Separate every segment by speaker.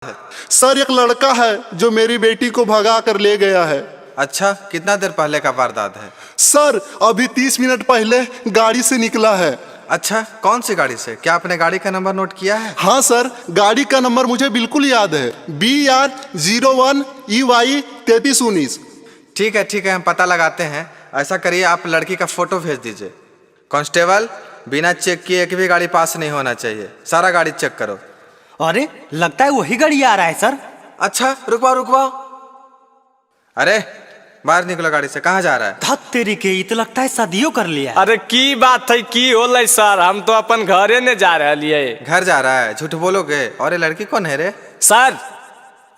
Speaker 1: है?
Speaker 2: सर एक लड़का है जो मेरी बेटी को भगा कर ले गया है।
Speaker 1: अच्छा, कितना देर पहले का वारदात है?
Speaker 2: सर अभी 30 मिनट पहले गाड़ी से निकला है।
Speaker 1: अच्छा, कौन सी गाड़ी से? क्या आपने गाड़ी का नंबर नोट किया है?
Speaker 2: हाँ सर, गाड़ी का नंबर मुझे बिल्कुल याद है, BR 01 EY 3319।
Speaker 1: ठीक है ठीक है, हम पता लगाते हैं। ऐसा करिए, आप लड़की का फोटो भेज दीजिए। कांस्टेबल, बिना चेक किए एक भी गाड़ी पास नहीं होना चाहिए, सारा गाड़ी चेक करो।
Speaker 3: अरे लगता है वही गाड़ी आ रहा है सर।
Speaker 1: अच्छा रुकवाओ रुकवाओ, अरे बाहर निकलो गाड़ी से, कहाँ जा रहा है?
Speaker 3: धत तेरी के, ये तो लगता है शादियों कर लिया।
Speaker 4: अरे की बात है, की होलै सर, हम तो अपन घरे ने जा रहे।
Speaker 1: घर जा रहा है? झूठ बोलोगे। और ये लड़की कौन है रे?
Speaker 4: सर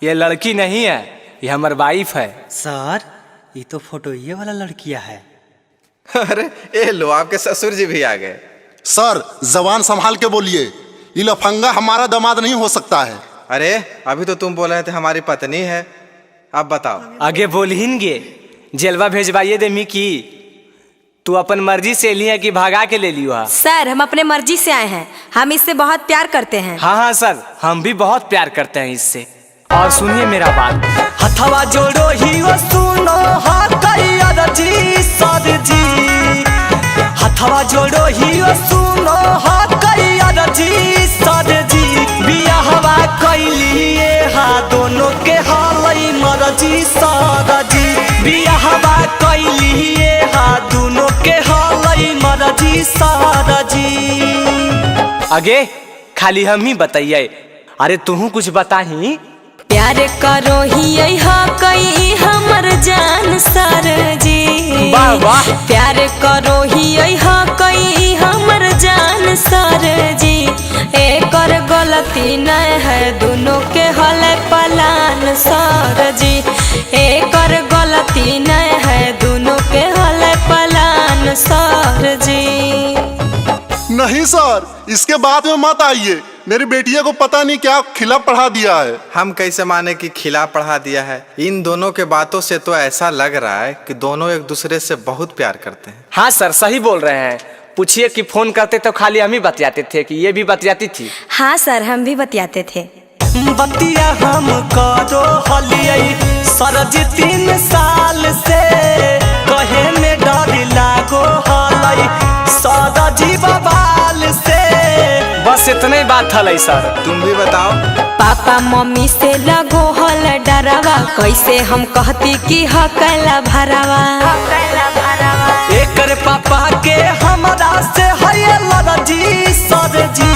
Speaker 4: ये लड़की नहीं है, ये हमार वाइफ है।
Speaker 3: सर ये तो फोटो ये वाला लड़किया है।
Speaker 1: अरे ए लो, आपके ससुर जी भी आ गए।
Speaker 2: सर जबान संभाल के बोलिए, ये लफंगा हमारा दामाद नहीं हो सकता है।
Speaker 1: अरे अभी तो तुम बोल रहे थे हमारी पत्नी है, अब बताओ।
Speaker 4: आगे बोलहिन गे, जेलवा भेजवाइए दे मी की तू अपन मर्जी से लिया कि भगा के ले लियो?
Speaker 5: सर हम अपने मर्जी से आए हैं, हम इससे बहुत प्यार करते हैं।
Speaker 4: हाँ हाँ सर, हम भी बहुत प्यार करते हैं इससे। और सुनिए मेरा बात,
Speaker 6: हथवा जोड़ो ही वो सुनो जी सर जी, हथवा जोड़ो ही वो सुनो जी सर जी, बियाहवा कैलिए हा दोनों के हलई मरजी सर जी, बियाहवा कैलिए हा दोनों के हलई मरजी सर जी।
Speaker 4: आगे खाली हम ही बताइए, अरे तुहू कुछ बताही।
Speaker 5: प्यार करो ही कई हमर जान सर जी,
Speaker 4: वाह वाह।
Speaker 5: प्यार करो ही कई हमर जान सर जी, एकर गलती नहीं है दोनों के हल पलान सर जी, एकर गलती नहीं है दोनों के हल पलान सर जी।
Speaker 2: नहीं सर, इसके बाद में मत आइए, मेरी बेटिया को पता नहीं क्या खिला पढ़ा दिया है।
Speaker 1: हम कैसे माने कि खिला पढ़ा दिया है? इन दोनों के बातों से तो ऐसा लग रहा है कि दोनों एक दूसरे से बहुत प्यार करते हैं।
Speaker 4: हाँ सर सही बोल रहे हैं। पूछिए कि फोन करते तो खाली हम ही बतियाते थे कि ये भी बतियाती थी?
Speaker 5: हाँ सर, हम भी बतियाते थे।
Speaker 6: बतिया हम करो हलियै सर जी 3 साल से, कहे में डर लागो हलै सर जी बबाल से।
Speaker 4: बस इतने ही बात हलै सर।
Speaker 1: तुम भी बताओ।
Speaker 5: पापा मम्मी से लगो हल डरावा, कैसे हम कहती कि हकला भरावा,
Speaker 6: एकर पापा के हमरा से है लड़जी सर जी,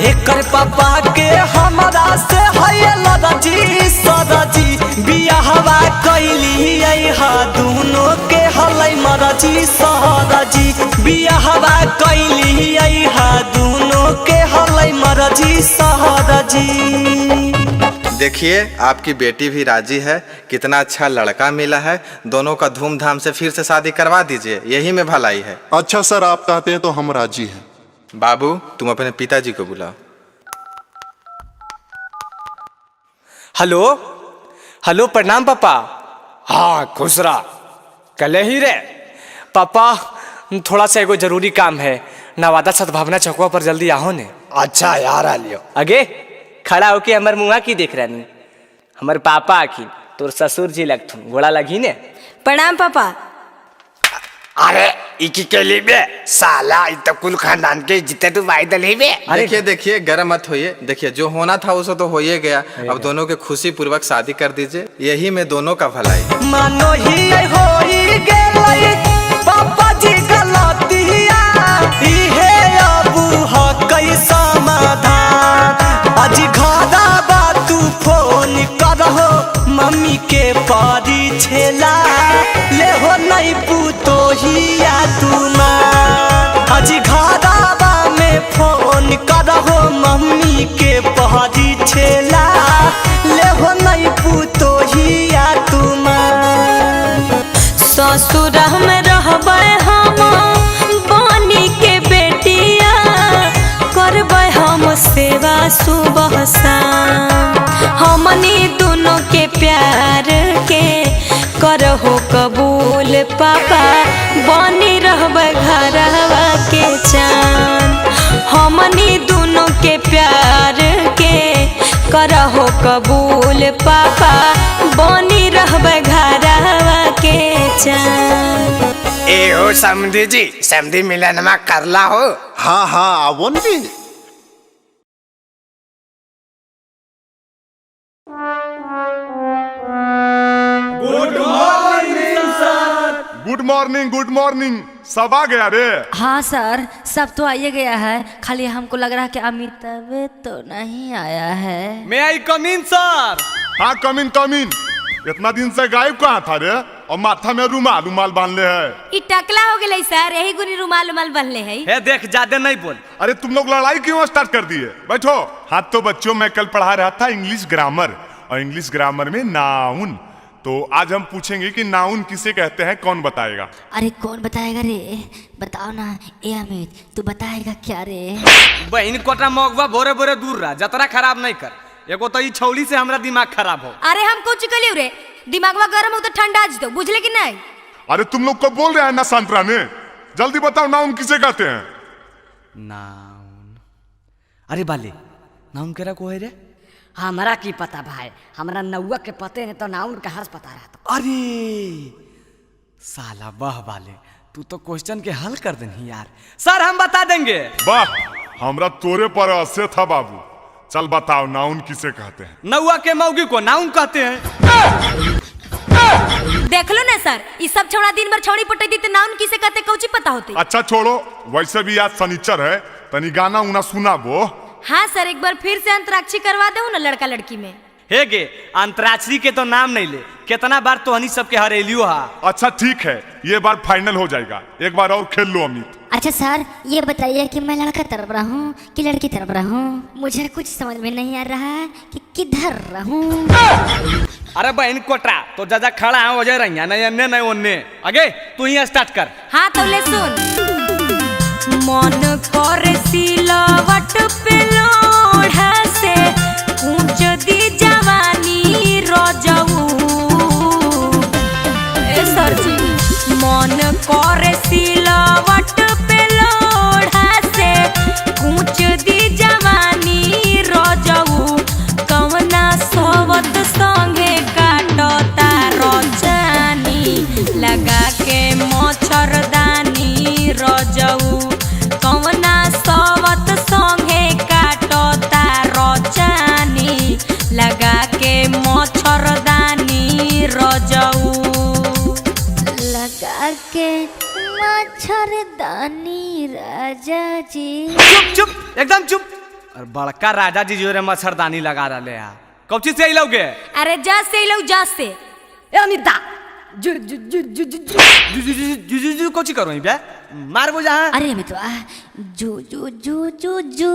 Speaker 6: एकर पापा के हमरा से है लड़जी सर जी, बियाहवा कैलियै हा दोनों के हलै मरजी सर जी, बियाहवा कैलियै हा दोनों के हलै मरजी सर जी।
Speaker 1: देखिए आपकी बेटी भी राजी है, कितना अच्छा लड़का मिला है, दोनों का धूमधाम से फिर से शादी करवा दीजिए, यही में भलाई है।
Speaker 2: अच्छा सर, आप कहते हैं तो हम राजी हैं।
Speaker 1: बाबू तुम अपने पिताजी को बुलाओ।
Speaker 4: हेलो हेलो, प्रणाम पापा। हाँ खुश रहा, कल ही रे पापा, थोड़ा सा एगो जरूरी काम है, नवादा सद्भावना चौकवा पर जल्दी आओ ने।
Speaker 7: अच्छा यार आ लियो।
Speaker 4: आगे खड़ा होके हमर मुआ की देख रहा, हमर पापा आखिन तोर ससुर जी लगथुन, गोड़ा लगी ने।
Speaker 5: प्रणाम पापा।
Speaker 7: अरे इकी के लिए बे साला, इ तो कुल खानदान के जिते तू भाई दली बे।
Speaker 1: देखिए देखिए, गर्म मत होइए, देखिए जो होना था उसे तो हो ही गया, अब दोनों के खुशी पूर्वक शादी कर दीजिए, यही में दोनों का भलाई।
Speaker 6: मानो ही होई गेलै पापा जी गलतिया, इहे अबू हकै समाधान, आज घरबा तू फोन करहो मम्मी के परी छेला, लेहो नहीं पुतोहिया तुमा, आज घरबा में फोन करहो मम्मी के परी छेला, लेहो नहीं पुतोहिया तुमा।
Speaker 5: ससुर में रहबै हम बनी के बेटिया, करबै हम सेवा सुबह शाम, हमनी दोनों के प्यार के करहो कबूल पापा, बनी रहबै घरवा के चान, हमनी दोनों के प्यार के करहो कबूल पापा, बनी रहबै घरवा के चान।
Speaker 7: ए हो समधी जी, समधी मिलनमा करला हो।
Speaker 2: हाँ हाँ आवो न जी।
Speaker 8: Good morning, good morning. सब आ गया रे?
Speaker 9: हाँ सर, सब तो आइए गया है, खाली हमको लग रहा है कि अमिताभ तो नहीं आया है।
Speaker 6: May I come in sir?
Speaker 8: हाँ कम इन कम इन। इतना दिन से गायब कहाँ था रे? और माथा में रुमाल रुमाल बांध ले है।
Speaker 5: ई टकला हो गेलै सर, यही गुनी रुमाल उमाल बनले है।
Speaker 6: हे देख, ज्यादा नहीं बोल।
Speaker 8: अरे तुम लोग लड़ाई क्यों स्टार्ट कर दिए? बैठो। हाँ तो बच्चों, मैं कल पढ़ा रहा था इंग्लिश ग्रामर, और इंग्लिश ग्रामर में नाउन। तो आज हम पूछेंगे कि नाउन किसे कहते हैं, कौन बताएगा?
Speaker 9: अरे कौन बताएगा रे, बताओ ना। ए अमित, तू बताएगा क्या रे?
Speaker 6: बहन कोटा मगवा भोरे भोरे दूर रहा, जतरा खराब नहीं कर। एगो तो ई छौली से हमरा दिमाग खराब हो।
Speaker 5: अरे हम कुछ कलियो रे, दिमागवा गरम हो तो ठंडा आज दो, बुझले कि नहीं?
Speaker 8: अरे तुम लोग को बोल रहे हैं ना शांत रहने। जल्दी बताओ नाउन किसे कहते हैं?
Speaker 6: नाउन, अरे बाले नाउन केरा को है रे?
Speaker 10: हमरा की पता भाई, हमरा नौआ के पते नहीं तो नाउन कहाँ से पता रहा।
Speaker 6: अरे साला वाह बाले, तू तो क्वेश्चन के हल कर देनी यार। सर हम बता देंगे।
Speaker 8: वाह, हमरा तोरे पर असे था बाबू। चल बताओ नाउन किसे कहते हैं?
Speaker 6: नौआ के मौगी को नाउन कहते हैं।
Speaker 5: देख लो ना सर, ये सब छोड़ा दिन भर छौड़ी पटे दी तो नाउन किसे कहते कौची पता होते।
Speaker 8: अच्छा छोड़ो, वैसे भी आज शनिचर है, तनी गाना उना सुना वो।
Speaker 5: हाँ सर, एक बार फिर से अंतराक्षरी करवा दो ना लड़का लड़की में।
Speaker 6: हे गे, अंतराक्षरी के तो नाम नहीं ले, कितना बार तो हनी सबके हरेलियो हा।
Speaker 8: अच्छा ठीक है, ये बार फाइनल हो जाएगा, एक बार और खेल लो अमित।
Speaker 9: अच्छा सर, ये बताइए कि मैं लड़का तरफ रहूं कि लड़की तरफ रहूं? मुझे कुछ समझ में नहीं आ रहा है कि किधर रहूं।
Speaker 6: अरे बहन कोटरा, तो जाजा खड़ा है वजह रही नहीं अन्ने नहीं ओन्ने। आगे तू ही स्टार्ट कर।
Speaker 5: हाँ तो ले सुन। मन कर सिलवट पे लोढ़ा से कूच दी जवानी रजऊ। ए सर जी, मन कर सिलवट पे लोढ़ा से कूच दी जवानी रजऊ। कवना सोवत संगे काटता रचानी, लगा के मच्छरदानी रजऊ। कवना सोवत संगे काटता रचानी, लगा के मच्छरदानी रजऊ।
Speaker 9: लगा के मच्छरदानी राजा जी।
Speaker 6: चुप चुप, एकदम चुप। और बड़का राजा जी जो रे मच्छरदानी लगा रहे हैं, कौची से लोगे?
Speaker 5: अरे जा से लो, जा से।
Speaker 10: ए अमिता, जु जु जु जु जु
Speaker 6: जु जु जु जु जु कौची करो बे, मारबो जहां।
Speaker 9: अरे अमितवा, जू जू जू जू जू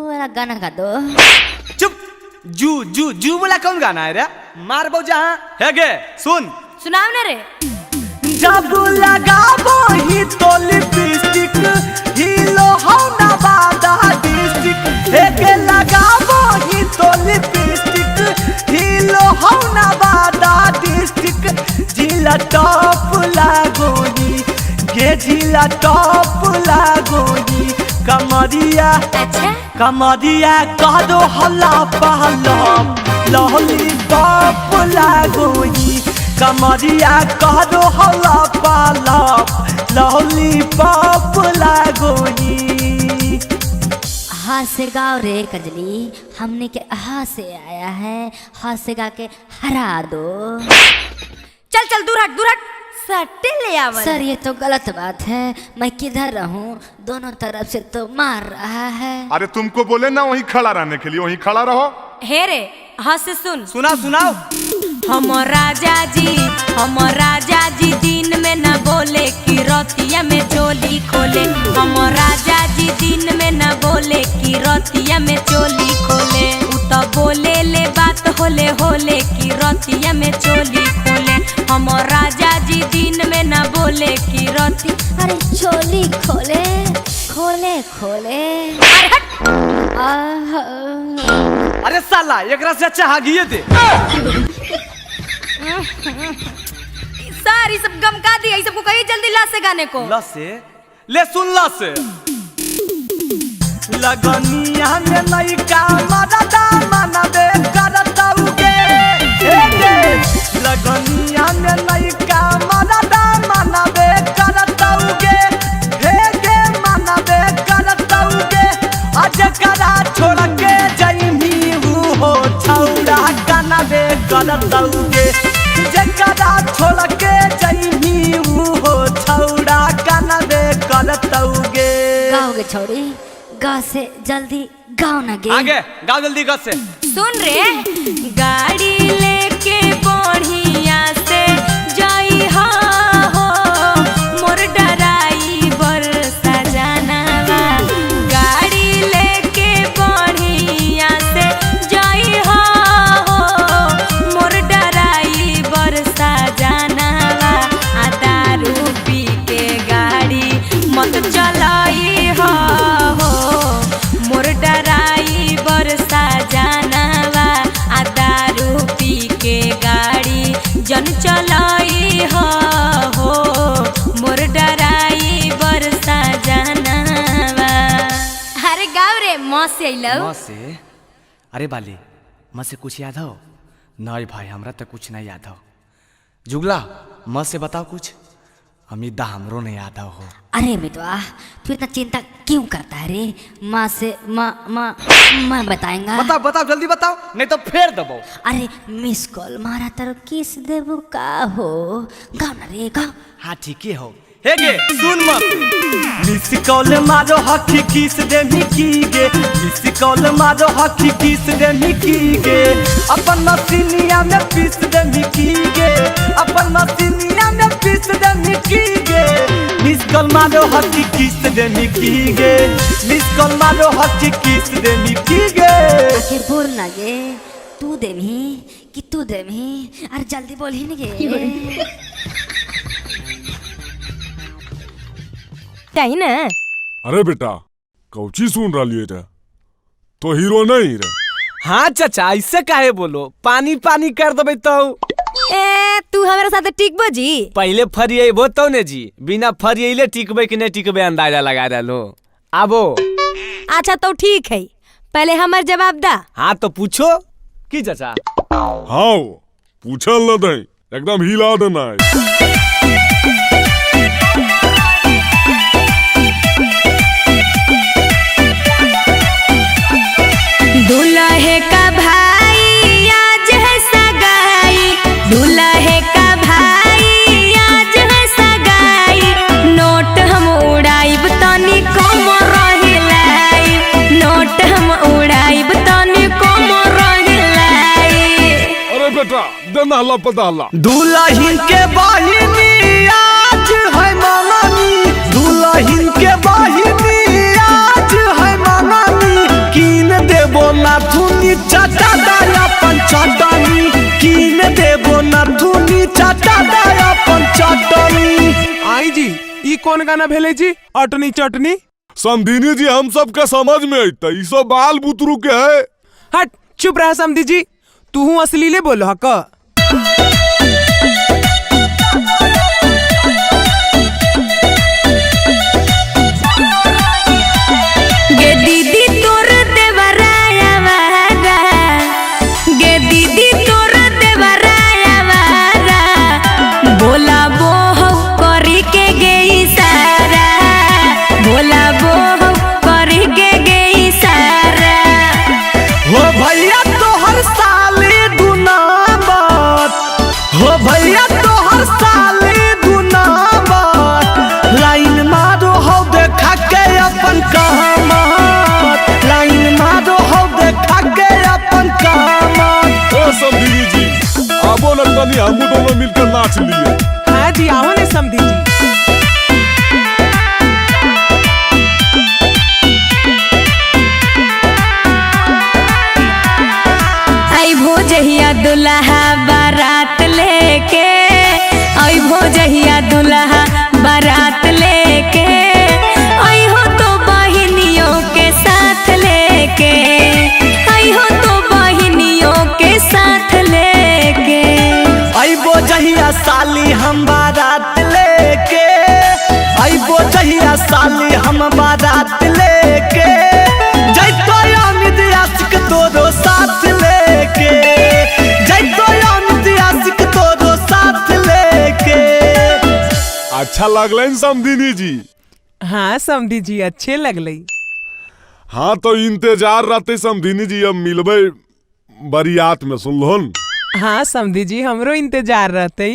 Speaker 9: वाला गाना गा दो।
Speaker 6: चुप, जू जू जू वाला कौन गाना है रे? मारबो जहां। हे गे सुन,
Speaker 5: सुनाओ ना रे।
Speaker 6: जब लगाबो ही तो लिपस्टिक हिलो हो नवादा डिस्ट्रिक्ट। हे के लगाबो ही तो लिपस्टिक हिलो हो नवादा डिस्ट्रिक्ट। जिला टॉप लागोनी गे, जिला टॉप लागोनी। कमरिया
Speaker 5: अच्छा
Speaker 6: कमरिया कह दो हल्ला पहला लहली टॉप लागोनी। कमरिया कह दो हल्ला पहला लहली पॉप लागोनी।
Speaker 9: हाथ से गाओ रे कजली, हमने के हाथ से आया है, हाथ से गा के हरा दो।
Speaker 5: चल चल दूर हट, दूर हट, सट्टे ले आवल।
Speaker 9: सर ये तो गलत बात है, मैं किधर रहूं? दोनों तरफ से तो मार रहा है।
Speaker 8: अरे तुमको बोले ना वहीं खड़ा रहने के लिए, वहीं खड़ा रहो।
Speaker 5: हे रे हाथ से सुन। सुना
Speaker 6: सुनाओ।
Speaker 5: हम राजा जी, हम राजा जी दिन में न बोले कि रतिया में चोली खोले। हम राजा जी दिन में न बोले कि रतिया में चोली खोले। उ तो बोले ले बात होले होले कि रतिया में चोली खोले। हम राजा जी दिन में न बोले कि रति
Speaker 9: अरे चोली खोले खोले खोले।
Speaker 5: अरे
Speaker 6: अरे साला एकरा से अच्छा हागिए दे।
Speaker 5: सर ये सब गमका दिया, ये सबको कहिए जल्दी ला से गाने को।
Speaker 6: ला से ले सुन ला से। लगनिया में लइका मरदा मनवा करतौगे। जकरा छोड़ के जइही उहो छौड़ा कनबे करतौगे।
Speaker 9: गाओगे छौड़ी गा से जल्दी गाओ ना गे।
Speaker 4: आगे गाओ जल्दी गा से।
Speaker 5: सुन रे गाड़ी लेके बढ़िया से जाई हो मोर डराइवर सजनवा। गाड़ी लेके बढ़िया से जाई हो मोर डराइवर सजनवा। आ दारू पी के गाड़ी मत चलाई हो मोर डराइवर सजनवा। आ दारू पी के गाड़ी जन चलाई हो मोर डराइवर सजनवा। अरे गाँव रे माँ से अइलौ।
Speaker 4: माँ से? अरे बाली माँ से कुछ याद हो? नहीं भाई हमरा तो कुछ नहीं याद हो। जुगला माँ से बताओ कुछ। अमित हमरो नहीं याद हो।
Speaker 9: अरे मितवा तू इतना चिंता क्यों करता है रे? माँ से माँ माँ मैं बताएंगा।
Speaker 4: बताओ बताओ जल्दी बताओ नहीं तो फेर दबो।
Speaker 9: अरे मिस कॉल मारा तर किस देबो का हो? गाओ ना रे गाओ।
Speaker 4: हाँ ठीक ही हो। हे गे सुन मत।
Speaker 6: मिस कॉल मारो हकी किस दे मिकी गे। मिस कॉल मारो हकी किस दे मिकी गे। अपन मसीनिया में पीस दे मिकी गे। अपन मसीनिया में पीस दे मिकी गे। मिस कॉल मारो हकी किस दे मिकी गे। मिस कॉल मारो हकी किस दे मिकी गे।
Speaker 9: आखिर बोल ना गे तू देमी कि तू देमी? अरे जल्दी बोल ही ना गे।
Speaker 5: ना
Speaker 8: अरे बेटा कौची सुन रही रे? तो हीरो नहीं रे।
Speaker 4: हाँ चाचा ऐसे काहे बोलो, पानी पानी कर देबे तो।
Speaker 5: ए तू हमारे साथ टिकबो जी?
Speaker 4: पहले फरियबो तो ने जी, बिना फरियले टिकबे कि नहीं टिकबे अंदाजा लगा रहो। आबो।
Speaker 5: अच्छा तो ठीक है, पहले हमार जवाब दा।
Speaker 4: हाँ तो पूछो की चाचा।
Speaker 8: हाँ पूछल न दे एकदम हिला देना है।
Speaker 5: दूल्हे का भाई आज है सगाई, दूल्हे का भाई आज है सगाई। नोट हम उड़ाइब तनी कम रहिलाई, नोट हम उड़ाइब तनी कम रहिलाई।
Speaker 8: अरे बेटा देना हल्ला पता हल्ला।
Speaker 6: दुल्हन के बहिनी आज है मंगनी, दुल्हन के बहिनी आज है मंगनी। कीन देबो नाथुनी चाचा दाया पंचटनी, कीन देबो नाथुनी चाचा दाया पंचटनी।
Speaker 11: आई जी ई कौन गाना भेले जी? अटनी चटनी।
Speaker 8: समधिनी जी हम सब के समझ में अइता, ई सब बाल बुतरू के है।
Speaker 11: हट चुप रह समधी जी, तू असलीले बोलो हक।
Speaker 5: गे दीदी तोर देवराया वारा, गे दीदी तोर देवराया वारा। बोला बो हौ करी के गे इशारा, बोला बो हौ करी के गे इशारा।
Speaker 6: हो भैया तोहर साली दुनामत, हो भैया तोहर साली दुनामत। लाइन मारो हो देखा के अपन कामत, लाइन मारो हो देखा के अपन कामत।
Speaker 8: ओ समधिनी जी आबो न तनी हम दोनों मिलकर नाच लिए।
Speaker 11: हाँ जी आओ ने समधी जी।
Speaker 5: आई भोजहिया दुल्हा बारात लेके, आई भोजहिया दुल्हा बारात लेके। आई हो तो बहिनियों के साथ लेके, आई हो तो बहिनियों के साथ लेके।
Speaker 6: आई बोझिया साली हम बारात लेके, आई बोझिया साली हम बारात लेके। जैतो अमित आशिक तोरो साथ लेके, जैतो अमित आशिक तोरो साथ लेके।
Speaker 8: अच्छा लगल समधिनी जी?
Speaker 11: हाँ समधी जी अच्छे लगल।
Speaker 8: हाँ तो इंतजार रहते समधिनी जी, अब मिलबे बरियात में सुनलोन।
Speaker 11: हाँ समधी जी, हमरो इंतजार रहते।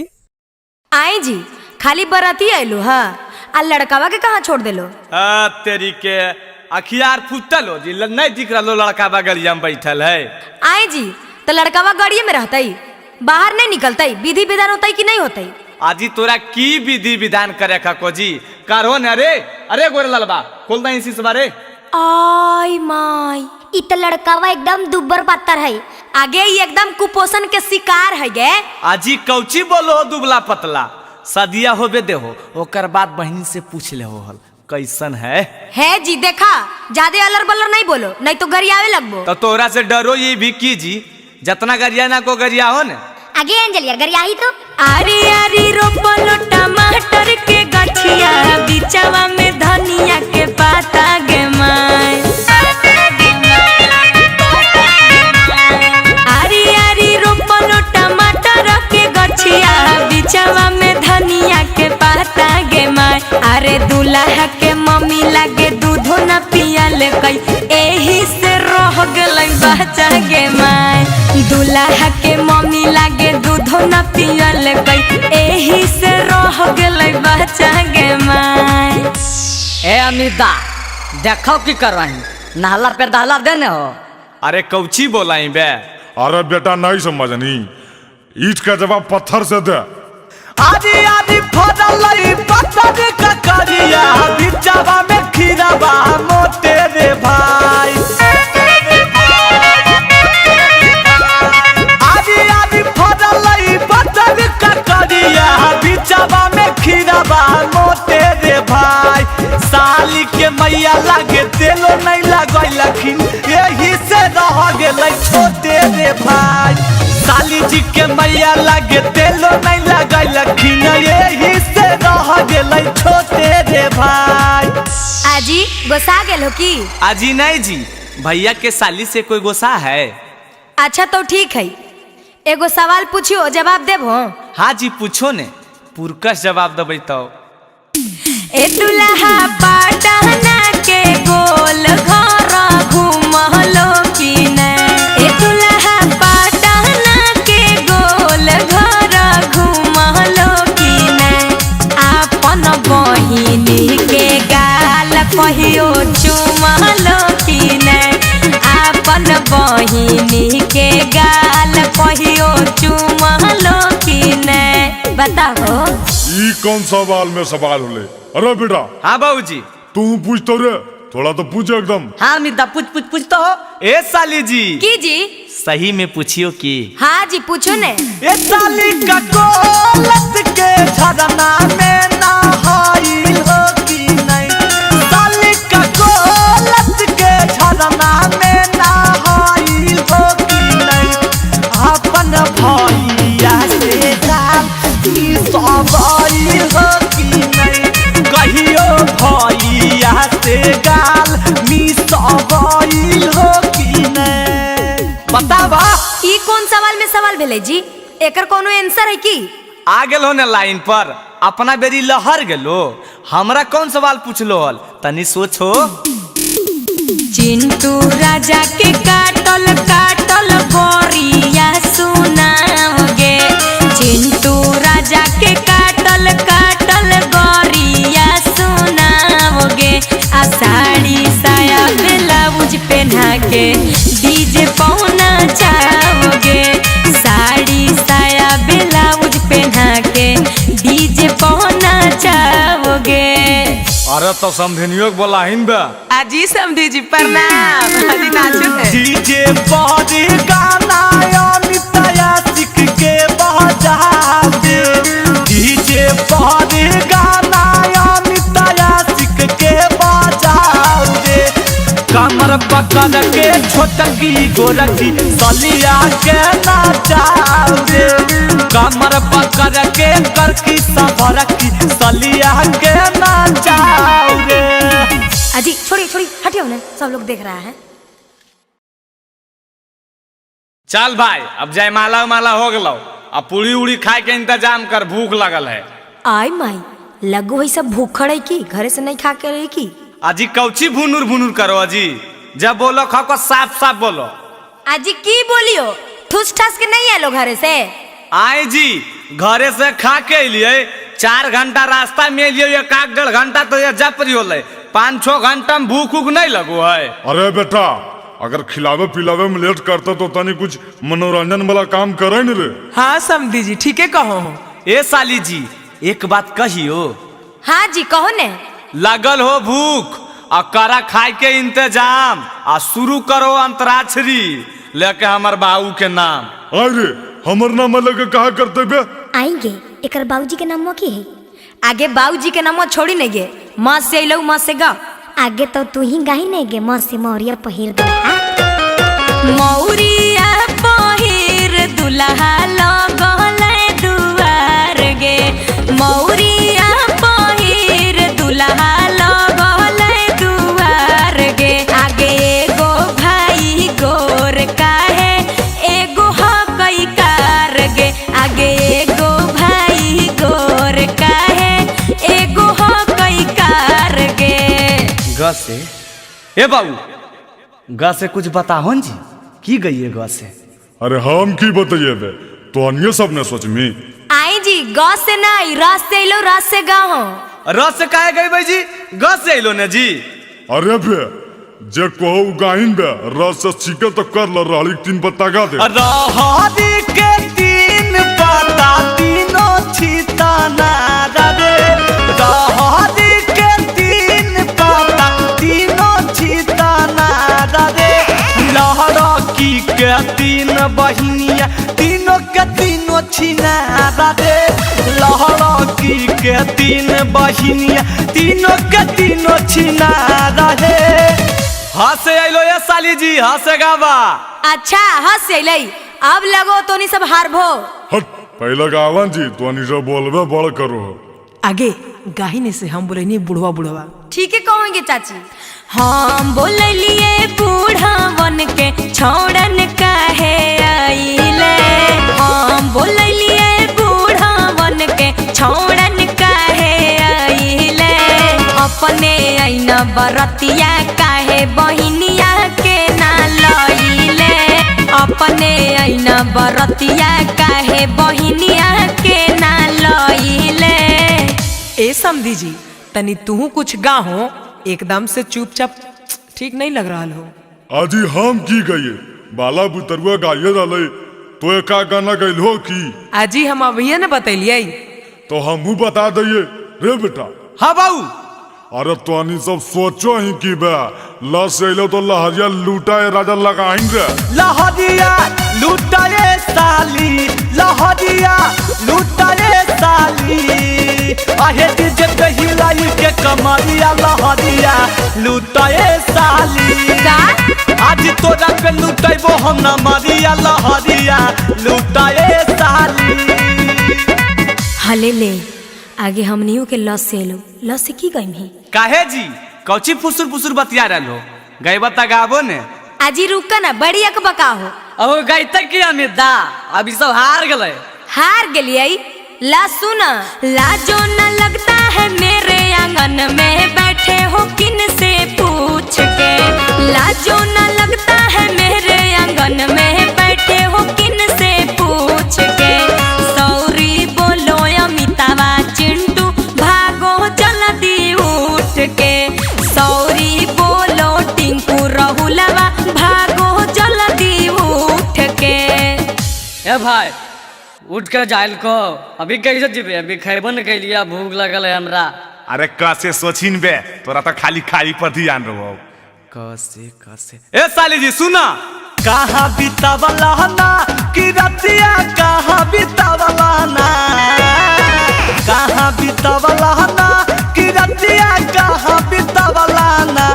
Speaker 5: आए जी, खाली बराती आयलो। हाँ, आ लड़कावा के कहाँ छोड़ देलो?
Speaker 6: आ तेरी के अखियार फूटल हो जी, नहीं दिख रहा लड़का बा गलिया में बैठल है।
Speaker 5: आए जी, तो लड़कावा गाड़िए में रहता, बाहर नहीं निकलता। विधि विधान होता कि नहीं होता?
Speaker 6: आजी तोरा की विधि विधान करे का को जी करो न रे। अरे गोरे ललबा खोल दे इसी बारे।
Speaker 5: आई माई,
Speaker 9: इ त लड़कावा एकदम दुब्बर पातर है।
Speaker 5: आगे ही एकदम कुपोषण के शिकार है गे।
Speaker 6: आजी कौची बोलो दुबला पतला, सदिया होबे देहो ओकर बाद बहन से पूछ ले हो हल कैसन है।
Speaker 5: है जी, देखा ज्यादा अलर बलर नहीं बोलो, नहीं तो गरियावे लगबो।
Speaker 6: तो तोरा से डरो ये भी की जी, जतना गरिया ना को गरिया हो ने।
Speaker 9: आगे अंजलिया गरिया ही तो।
Speaker 5: आरी आरी रोपलो टमाटर के गछिया, बिचवा में धनिया के पाता गे माय। आरी आरी रोपलो टमाटर के गछिया, बिचवा में धनिया के पाता गे माय। अरे दूल्हा के मम्मी लागे दूधो न पियल कई, एही से रह गेलै बच्चा गे माय। दूल्हा के मम्मी लागे दूधो न पियल कई, एही से रह गेलै बच्चा गे माय।
Speaker 10: ए अमिता, देखो की करवाही, नहला पे दहला देने हो।
Speaker 6: अरे कौची बोलाई बे?
Speaker 8: अरे बेटा नहीं समझनी, ईट का जवाब पत्थर से दे।
Speaker 6: आदि आदि फदलई पत्थर का करिया, बिचवा में खीराबा मोटे रे भाई। आदि आदि फदलई पत्थर का करिया, बिचवा में खीराबा मोटे रे भाई। साली के मैया लागे तेलो नहीं लगैलखिन, यही से रह गेलै छोटे रे भाई। साली जी के मैया लागे तेलो नहीं लगैलखिन, यही से रह गेलै छोटे रे भाई।
Speaker 5: आजी गोसा गेल हो की?
Speaker 6: आजी नहीं जी, भैया के साली से कोई गोसा है।
Speaker 5: अच्छा तो ठीक है, एगो सवाल पूछियो जवाब देबो?
Speaker 6: हाँ जी पूछो ने, पुरकस जवाब देबै तो।
Speaker 5: ए दुल्हा पटना के गोल घर घूमलो की नै? ए दुल्हा पटना के गोल घर घूमलो की नै? आपन बहिनी के गाल कहियो चुमलो की नै? आपन बहिनी के गाल कहियो चुमलो की नै? बताओ।
Speaker 8: ई कौन सवाल में सवाल होले? अरे बेटा।
Speaker 6: हाँ बाबूजी।
Speaker 8: तू पूछ तो रे, थोड़ा तो पूछ एकदम।
Speaker 10: हाँ मिदा, पूछ पूछ पूछ तो हो।
Speaker 6: ए साली जी।
Speaker 5: की जी?
Speaker 6: सही में पूछियो की?
Speaker 5: हाँ जी पूछो ने।
Speaker 6: ए साली का गोलत के झरना में नहाइल हो की नहीं? साली का गोलत के झरना में नहाइल हो की नहीं? अपन भैया से गाल सवाइल हो की नहीं? कहियो भैया से गाल मिसवाइल हो की नहीं? बतावा।
Speaker 5: ई कौन सवाल में सवाल भेलै जी? एकर कोनो आंसर है की?
Speaker 6: आ गेलो ने लाइन पर, अपना बेरी लहर गेलो। हमरा कौन सवाल पूछलो हल, तनी सोचो।
Speaker 5: चिंटू राजा के काटल काटल गोरिया सुनाओगे, चिंटू राजा के काटल काटल गोरिया सुनाओगे। आ साड़ी साया ब्लाउज पहना के डीजे पहुना चाहोगे, साड़ी साया ब्लाउज पहना के डीजे पहुना चाहोगे।
Speaker 8: अरे तो समधिनियों के बोला हिन बे।
Speaker 11: आजी समधी जी प्रणाम। आजी नाचो है।
Speaker 6: डीजे पर गाना अमित आशिक के बजा दे, डीजे पर गाना अमित आशिक के बजा दे। कमर पकड़ के छोटकी गोरकी सलिया के नाचा दे, कमर पकड़ के करकी सफरकी सलिया के नाचा दे।
Speaker 5: अजी छोड़िए छोड़िए, हटियो ना, सब लोग देख रहा है।
Speaker 6: चल भाई अब जयमाला उमाला हो गलो, अब पूरी उड़ी खाए के इंतजाम कर, भूख लगल है।
Speaker 5: आई माई लगो है सब भूखड़ है की घरे से नहीं खा के रही की।
Speaker 6: अजी कौची भुनुर भुनुर करो अजी, जब बोलो खा को साफ साफ बोलो।
Speaker 5: अजी की बोलियो, ठूस ठास के नहीं आलो घरे से?
Speaker 12: आए जी, घरे से खा के अलिए, 4 घंटा रास्ता में अलिए, एक 1.5 घंटा तो ये जपरी होले, 5-6 घंटा में भूख उख नहीं लगो है।
Speaker 8: अरे बेटा, अगर खिलावे पिलावे में लेट करते तो तनी कुछ मनोरंजन वाला काम करे न रे।
Speaker 11: हाँ समधी जी ठीक है कहो।
Speaker 12: ए साली जी एक बात कहियो।
Speaker 5: हाँ जी कहो ने।
Speaker 12: लगल हो भूख आ करा खाए के इंतजाम आ शुरू करो अंतराक्षरी लेके हमर बाबू के नाम।
Speaker 8: अरे हमर नाम लेके कहा करते बे?
Speaker 9: आएंगे एकर बाबूजी के नाम की है?
Speaker 5: आगे बाबूजी के नाम छोड़ी नहीं गे, माँ से अइलौ माँ से गा।
Speaker 9: आगे तो तू ही गाही नहीं गे, माँ से मौरिया पहिर दुल्हा।
Speaker 5: मौरिया पहिर दुल्हा लगल दुआर गे, मौरिया पहिर दुल्हा लगल दुआर गे। आगे एगो भाई गोर काहे एगो हकई कार गे, आगे एगो भाई गोर काहे एगो हकई कार गे।
Speaker 12: ग से ए बाबू ग से कुछ बताहो जी, की गई है ग से?
Speaker 8: अरे हम की बताइए बे, तो अन्य सब ने सोचमी।
Speaker 5: आई जी ग से नहीं, र से अइलो र से गाहो।
Speaker 12: र से काहे गई भाई जी, ग से अइलो ने जी।
Speaker 8: अरे बे जे कहो गाहिन बे, र से छिके तो कर ल रहली 3 पत्ता गा दे।
Speaker 6: रहरी के 3 पत्ता तीनों छिताना रे, रहरी के 3 पत्ता तीनों छिताना रे। लहरकी के 3 बहिनिया तीनों के तीनों छिनारा रे, लहरकी के 3 बहिनिया तीनों के तीनों छिनारा रे।
Speaker 12: हंसे अइलो ये साली जी, हंसे गावा।
Speaker 5: अच्छा हंस अइलै, अब लगो तो नहीं सब हारभो।
Speaker 8: हट पहले गावन जी, तो नहीं सब बोलबे बड़ करो।
Speaker 11: आगे गाहिने से हम बोले नहीं बुढ़वा बुढ़वा।
Speaker 5: ठीक है कहोगे चाची। हम बोललिए बूढ़वन के छोड़न काहे आइले, हम बोललिए बूढ़वन के छोड़न काहे आइले। अपने ऐना बरतिया काहे बहिनिया के ना लइले, अपने ऐना बरतिया काहे बहिनिया के ना लइले।
Speaker 11: ए समधी जी तनी तू कुछ गाहो, एकदम से चुपचाप ठीक नहीं लग रहा हो।
Speaker 8: आजी हम की गए बाला बुतरुआ गाये रहले तो एका गाना गइल हो की?
Speaker 11: आजी हम अभिये न बतैलिए।
Speaker 8: तो हमहू बता दिए रे बेटा।
Speaker 12: हाँ बाबू।
Speaker 8: अरे तो सब सोचो ही की बे ल से अइलो तो लहरिया लूटाए राजा लगाइन रे।
Speaker 6: लहरिया लूटाए साली, लहरिया लूटाए साली, आहे डीजे पे हिलाई के कमरिया लहरिया लूटाए साली। आज तोरा पे लूटाइबो हम न मरिया लहरिया लूटाए साली।
Speaker 5: हले ले आगे हमनियों के लस से लो, लस से की गई में?
Speaker 12: काहे जी कौची फुसुर फुसुर बतिया रहलो, गई बता गाबो ने।
Speaker 5: आजी रुका ना, बड़ी अकबका हो।
Speaker 10: अब गई तक की अमित दा अभी सब हार गए।
Speaker 5: हार गेलिए ला सुना। लाजो न लगता है मेरे आंगन में बैठे हो किन से पूछ के, लाजो न लगता है मेरे आंगन में बैठे हो किन से पूछ के। सौरी बोलो अमितावा चिंटू भागो जल्दी उठ के, सौरी बोलो टिंकू रहुलवा भागो जल्दी उठ के।
Speaker 10: ए भाई उठ कर जाइल को अभी कैसे जीबे, अभी खैबो न कैलिया, भूख लगल है हमरा।
Speaker 8: अरे कैसे सोचिन बे, तोरा तो खाली खाई पर ध्यान रहो।
Speaker 12: कैसे कैसे ए साली जी सुना।
Speaker 6: कहाँ बितावला ना कि रतिया, कहाँ बितावला ना, कहाँ बितावला ना कि रतिया, कहाँ बितावला ना।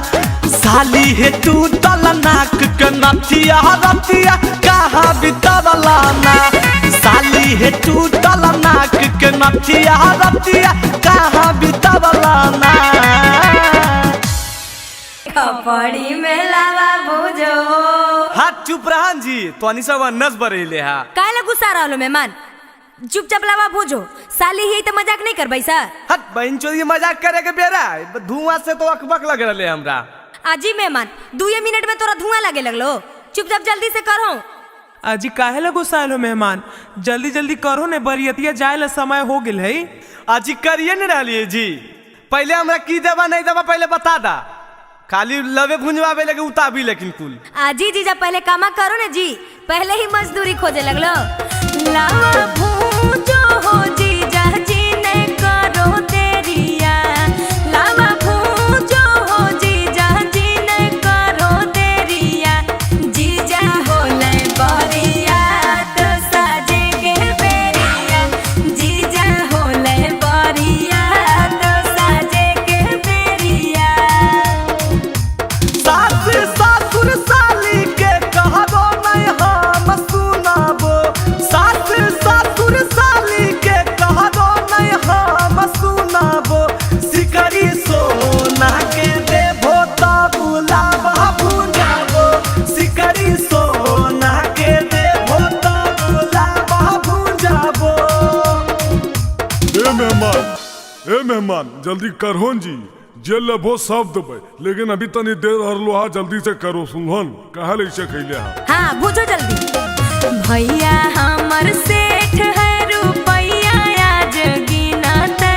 Speaker 6: साली हे तू तल नाक के नथिया रतिया, कहाँ बितावला ना। साली हे तू तल नाक के नथिया रतिया, कहाँ बितावला ना।
Speaker 5: कपड़ी में लावा भुजो।
Speaker 12: हाथ चुप रहन जी, तो सब अन्नस बरेले हा।
Speaker 5: काहे गुस्सा रहलो मेहमान, चुपचाप लावा भुजो। साली ही तो मजाक नहीं करबै सर।
Speaker 12: हट बहन चोरी मजाक करे के बेरा, धुआं से तो अकबक लग रहले हमरा।
Speaker 5: आजी मेहमान 2 मिनट में तोरा धुआं लगे लगलो, चुपचाप जल्दी से करो।
Speaker 11: अजी काहे ला गुस्साइल हो मेहमान? जल्दी जल्दी करो ने, बरियतिया जाए ला समय हो गेल है।
Speaker 6: अजी करिए न रहलिए जी, पहले हमरा की देबा नहीं देबा पहले बता दा। खाली लवे भुंजवावे लगे उताबी लेकिन कुल।
Speaker 5: आजी जीजा पहले कामा करो ना जी, पहले ही मजदूरी खोजे लगलो। लावा भूंजो हो जीजा जी ने करो तेरिया, लावा भूंजो हो जीजा जी ने करो तेरिया, जीजा होले बरिया तो साजे के बेरिया, जीजा होले बरिया तो साजे के बेरिया।
Speaker 6: सास ससुर साली के कहबो नहीं हम सुनाबो, सास ससुर साली के कहबो नहीं हम सुनाबो, सिकरी सोना के देबो तब लावा भुंजाबो, सिकरी सोना के देबो तब लावा भुंजाबो।
Speaker 8: ए मेहमान, ए मेहमान जल्दी करहोन जी, जे लेबो सब देबै, लेकिन अभी तनी देर हरलो हा, जल्दी से करो सुनहन काहे लैसे खैले हा।
Speaker 5: हाँ भूजो जल्दी। भैया हमर सेठ है रुपैया आज गिनते,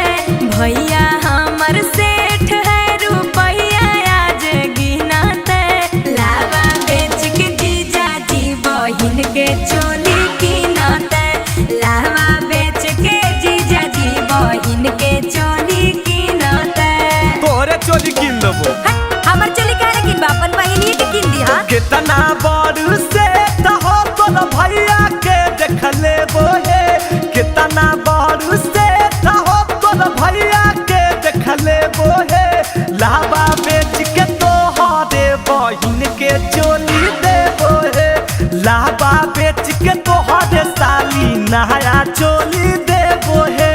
Speaker 5: भैया हमर सेठ है रुपैया आज गिनते, लावा बेच के जीजा जी बहिन के चोली कीनते, लावा बेच के जीजा जी बहिन के चोली कीनते।
Speaker 6: तोहरे चोली कीन देबो।
Speaker 5: हमर चोली काहे कीनबा, अपन बहिनिए के कीन दिहा।
Speaker 6: कितना बड़ से हो तोर भैया के देख लेबो हे, कितना बड़ से हो तोर भैया के देख लेबो हे, लावा बेच के तोहरे बहिन के चोली देबो हे, लावा बेच के तोहरे साली नया चोली देबो हे।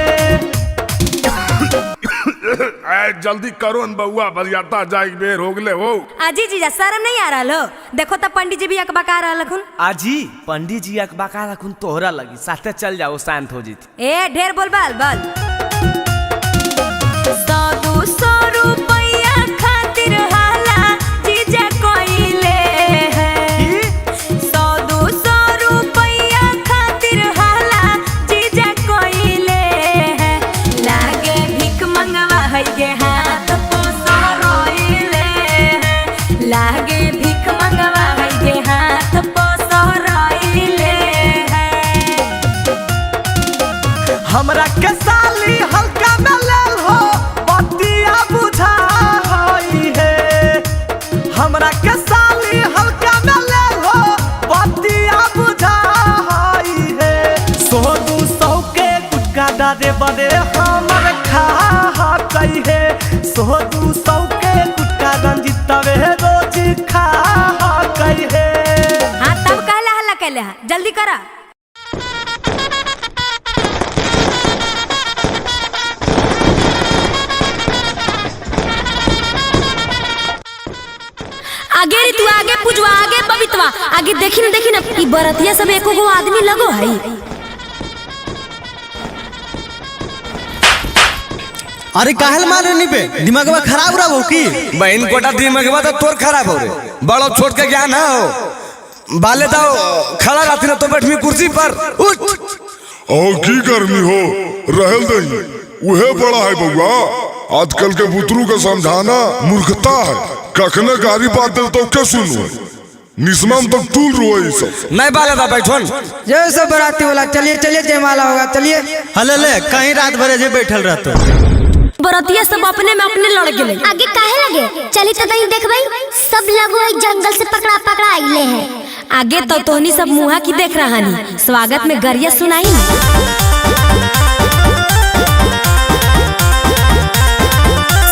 Speaker 8: ए जल्दी करो न बउआ, बरियाता जाए बेर हो गेले हो।
Speaker 5: आजी जीजा शर्म नहीं आ रहा हो? देखो तो पंडित जी भी अकबका रहल हखुन।
Speaker 6: आजी पंडित जी अकबका रखुन तोहरा लगी, साथे चल जाओ शांत हो जीत।
Speaker 5: ए ढेर बोल बाल बाल। 100-200 रुपैया खातिर हाला जीजा कोइले है, 100-200 रुपैया खातिर हाला जीजा कोइले है, लागे भीख मंगवा है के हाथ पोसो रोइले है, लागे भीख मंगवा है के हाथ पोसो रोइले है।
Speaker 6: हमरा के साली हल्का में लेल हो बतिया बुझा हई है, हमरा के साली हल्का में लेल हो बतिया बुझा हई है, 100-200 के गुटका डारे बड़े हमर खा कई है, 100-200 के गुटका रंजित रोज खा कई है।
Speaker 5: हाँ तब कहला हल्ला कैले हा, जल्दी करा। आगे रे तू आगे पूजवा, आगे बबीतवा, आगे देखी न देखी न ई बरतिया सब एको गो आदमी लगो है।
Speaker 13: अरे काहल मारे नी पे दिमागवा खराब रहा हो की?
Speaker 14: बहन कोटा दिमागवा तो तोर खराब हो रे, बड़ो छोट के ज्ञान है हो, बाले दाओ खड़ा रहती ना तो बैठमी कुर्सी पर उठ।
Speaker 8: और की गर्मी हो रहल दही, उहे बड़ा है बउआ। आजकल के बुतरू के समझाना मूर्खता है, कखने गारी बात दे तो के सुनो, निस्माम तो टूल रोए सब।
Speaker 14: नहीं बाले दा बैठोन।
Speaker 15: जय सब बराती वाला, चलिए चलिए जयमाला होगा चलिए।
Speaker 13: हले ले कहीं रात भर जे बैठल रहतो।
Speaker 5: बरतिया सब अपने में अपने लड़ गेले।
Speaker 9: आगे काहे लगे? चली तो तनी देखबई, सब लगो एक जंगल से पकड़ा पकड़ा आइले हैं।
Speaker 5: आगे तो तोहनी सब मुहा की देख रहा नी, स्वागत में गरिया सुनाई नी।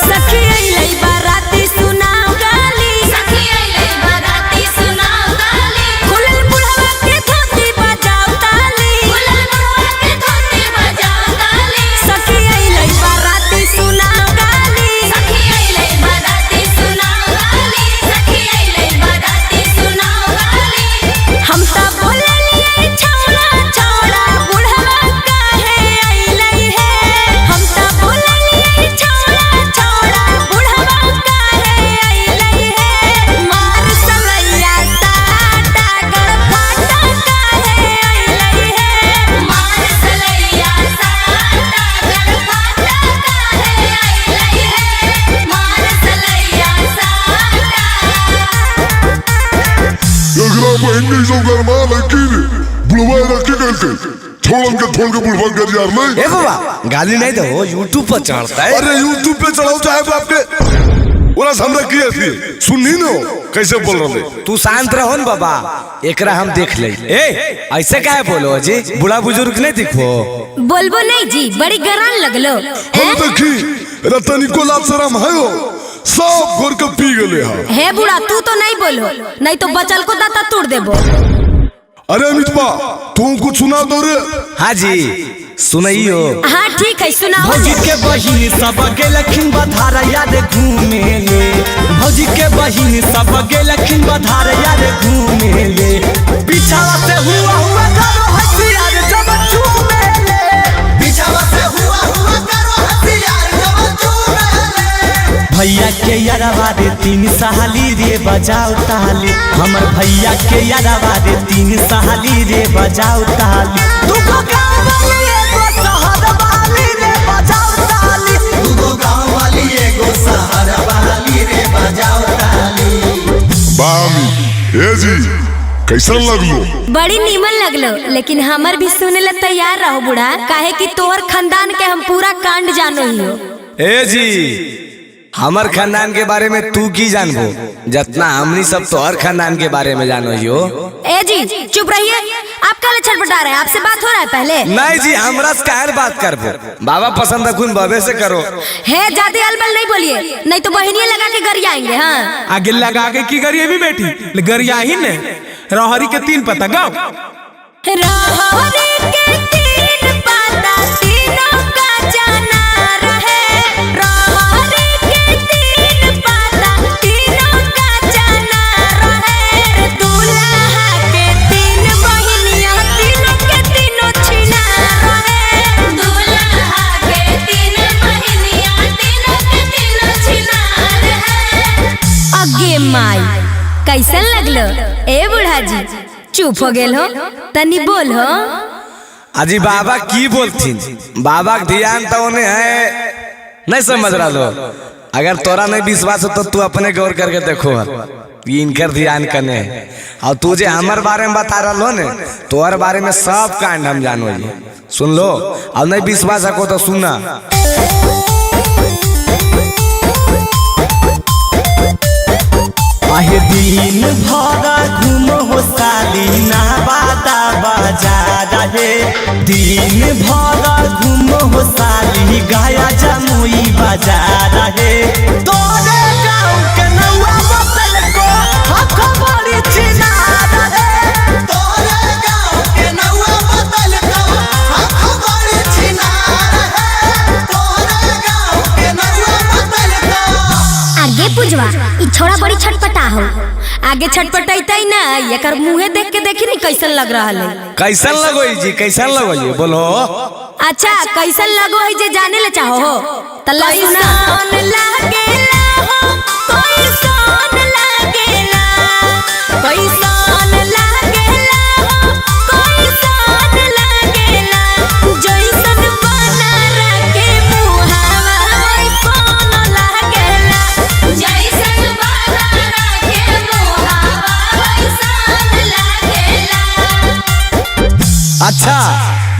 Speaker 5: सखी अइलै बाराती सुनाओ गाली, सखी अइलै बाराती सुनाओ गाली, खुलल बुढ़वा के धोती बजाओ ताली, खुलल बुढ़वा के धोती बजाओ ताली, सखी अइलै बाराती सुनाओ गाली, सखी अइलै बाराती सुनाओ गाली, सखी अइलै बाराती सुनाओ गाली। हम त बोललियै छौड़ा छौड़ा बुढ़वा का
Speaker 8: छोड़न के छोड़ के बुढ़वा कर यार नहीं।
Speaker 14: ए बाबा गाली नहीं दो, यूट्यूब पर चढ़ता है।
Speaker 8: अरे यूट्यूब पे चढ़ाओ चाहे बाप के, ओरा हमरा की थी सुननी न कैसे बोल रहे।
Speaker 14: तू शांत रहो न बाबा, एकरा हम देख ले। ए ऐसे काहे बोलो जी, बूढ़ा बुजुर्ग नहीं दिखो।
Speaker 5: बोलबो नहीं जी, बड़ी गरान लगलो।
Speaker 8: हम देखी रतनी को लाज शरम है हो, सब घोर के पी गले है।
Speaker 5: हे बूढ़ा तू तो नहीं बोलो, नहीं तो बचल को दाता तोड़ देबो।
Speaker 8: अरे अमितपा तू कुछ सुना दो रे।
Speaker 14: हाँ जी सुनाइयो।
Speaker 5: हाँ ठीक है सुनाओ।
Speaker 6: भौजी के बहिन सब गेलखिन बधार यार घूमे ले, भौजी के बहिन सब गेलखिन बधार यार घूमे ले, पीछावा से हुआ हुआ करो हसियार जब चूमे ले, पीछावा से हुआ हुआ करो हसियार जब चूमे ले। भैया के यारवा रे तीन सहाली रे बजाओ ताली, हमर भैया के यारवा रे तीन सहाली रे बजाओ ताली, दुगो गाँव वाली एगो शहर वाली रे बजाओ ताली, दुगो गाँव वाली एगो शहर वाली रे बजाओ ताली।
Speaker 8: बामी ए जी कैसन लगलो?
Speaker 5: बड़ी नीमन लगलो, लेकिन हमर भी सुने ला तैयार रहो बूढ़ा, काहे कि तोहर खानदान के हम पूरा कांड जानो ही हो।
Speaker 14: ए जी हमर खानदान के बारे में तू की जानबो, जितना हमनी सब तोहर खानदान के बारे में जानो ही हो।
Speaker 5: ए जी चुप रहिए, आप काले छटपटा रहे हैं, आपसे बात हो रहा है पहले?
Speaker 14: नहीं जी हमरा से काहे बात करबो, बाबा पसंद अखुन बाबे से करो।
Speaker 5: हे ज्यादा अलबल नहीं बोलिए, नहीं तो बहनिया लगा के गरियाएंगे। हाँ
Speaker 16: आगे लगा के की गरिए भी बेटी गरिया ही ने। रहरी के तीन पता गाओ।
Speaker 5: रहरी के तीन पता तीनों का जाना रहे, रहरी के तीन पता तीनों का जाना रहे, दूल्हा के तीन बहिनिया तीनों के तीनों छिना रहे, दूल्हा के तीन बहिनिया तीनों के तीनों छिना रहे। अगे माई कैसन लगलो ए बूढ़ा जी, चुप हो गेल हो तनी बोल हो।
Speaker 14: अजी बाबा की बोलथिन, बाबा के ध्यान तो उन्हें है नहीं समझ रहा लो। अगर तोरा नहीं विश्वास हो तो तू अपने गौर करके देखो ये इनकर ध्यान कने है। और तू जे हमारे बारे में बता रहा लो ने, तोहर बारे में सब कांड हम जानो जी। सुन लो, अब नहीं विश्वास हो तो सुनना।
Speaker 6: आहे दिन भर घूम हो साली नवादा बाजार रे, दिन भर घूम हो साली गाया जमुई बाजार रे, तोरे गाँव के नौआ बसल को हक बड़ी छिनार रे, तोरे गाँव के नौआ बसल को हक बड़ी छिनार रे, तोरे गाँव के नौआ बसल को।
Speaker 5: आगे पुजवा ई छोड़ा बड़ी छटपटा हो, आगे छटपटैतै ना एकर मुंहे देख के देखी नहीं कैसन लग रहा है।
Speaker 14: कैसन लगो जी, कैसन लगो जी बोलो।
Speaker 5: अच्छा कैसन लगो है जे जाने ले चाहो हो तल्ला सुना। लागेला हो कैसन लागेला, कैसन लागेला हो कैसन लागेला, जैसन बना के मुहावा वैसन लागेला, जैसन बना के मुहावा वैसन लागेला।
Speaker 14: अच्छा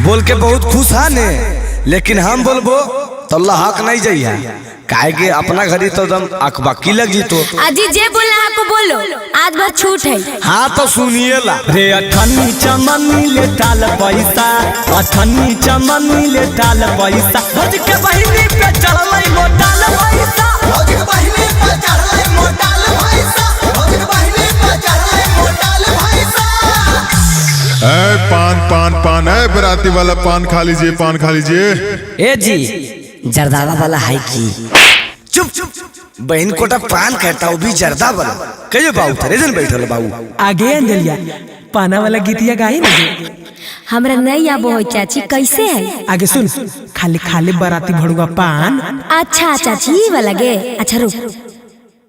Speaker 14: बोल के बहुत खुश है ने, लेकिन हम बोलबो तो अल्लाह हक नहीं जाइए, काहे के अपना घरी तो एकदम अकबकी लग जीतो।
Speaker 5: अजी जे बोलना आपको बोलो, आज भर छूट है।
Speaker 14: हाँ तो सुनिए ला
Speaker 6: रे। अठन्नी चमनी ले टाल पैसा, अठन्नी चमनी ले टाल पैसा, भौज के बहिनी पे चढ़लै मोटाल पैसा, भौज के बहिनी पे चढ़लै मोटाल पैसा, भौज के बहिनी पे चढ़लै मोटाल पैसा।
Speaker 17: ए पान पान पान, ए बराती वाला पान खा लीजिए, पान खा लीजिए।
Speaker 13: ए जी जर्दावा वाला है की?
Speaker 14: चुप चुप, बहन कोटा पान कहता वो भी जर्दा वाला। कहियो बाबू थरे जन बैठल बाबू।
Speaker 11: आगे अंजलिया पाना वाला गीतिया गाई ना।
Speaker 5: हमरा नहीं आबो हो चाची, कैसे है?
Speaker 11: आगे सुन, खाली खाली बराती भड़ुआ पान।
Speaker 5: अच्छा चाची ये वाला गे, अच्छा रुक।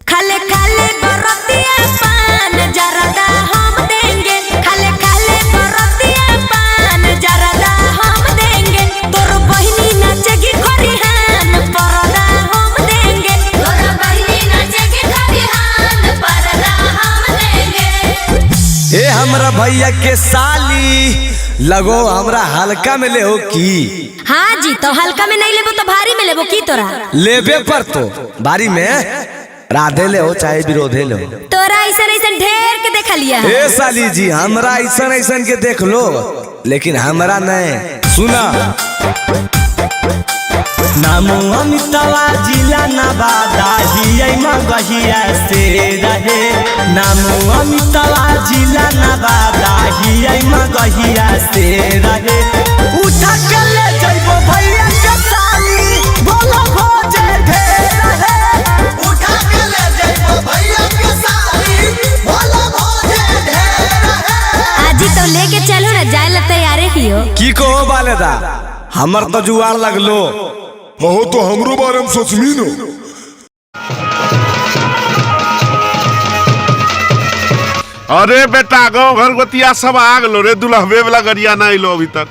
Speaker 5: खाले खाले बरातिया पान जरदा हम देंगे, खाले खाले बरातिया पान जरदा हम देंगे, तोर बहिनी नाचेगी खरिहान परदा हम देंगे, तोर बहिनी नाचेगी खरिहान परदा हम देंगे।
Speaker 14: ए हमरा भैया के साली लगो हमरा हल्का में ले हो की?
Speaker 5: हाँ जी, तो हल्का में नहीं लेबो तो भारी में लेबो की तोरा?
Speaker 14: लेबे पर तो भारी में राधे ले हो चाहे विरोधे ले हो।
Speaker 5: तोरा ऐसा ऐसा ढेर के देखा लिया।
Speaker 14: ए साली जी, हमरा ऐसा ऐसा के देख लो, लेकिन हमरा नहीं। सुना
Speaker 6: नामो अमितवा जिला नवादा हियै मगहिया से रहे। नामो अमितवा जिला नवादा हियै मगहिया से रहे। उठा के ले जइबो भैया के साली, बोलो भोजे ढेर रहे। उठा के ले जइबो भैया के साली, बोलो भोजे ढेर रहे।
Speaker 5: आजी तो लेके चलो ना, जाए ला तैयारे ही हो।
Speaker 14: की कहो बालेदा, हमर तो जुआर लगलो।
Speaker 8: हो तो हमरो बारे में सोचमी नो।
Speaker 18: अरे बेटा गाँव घर गोतिया सब आ गलो रे, दुल्हबे वाला गरिया ना अइलो अभी तक।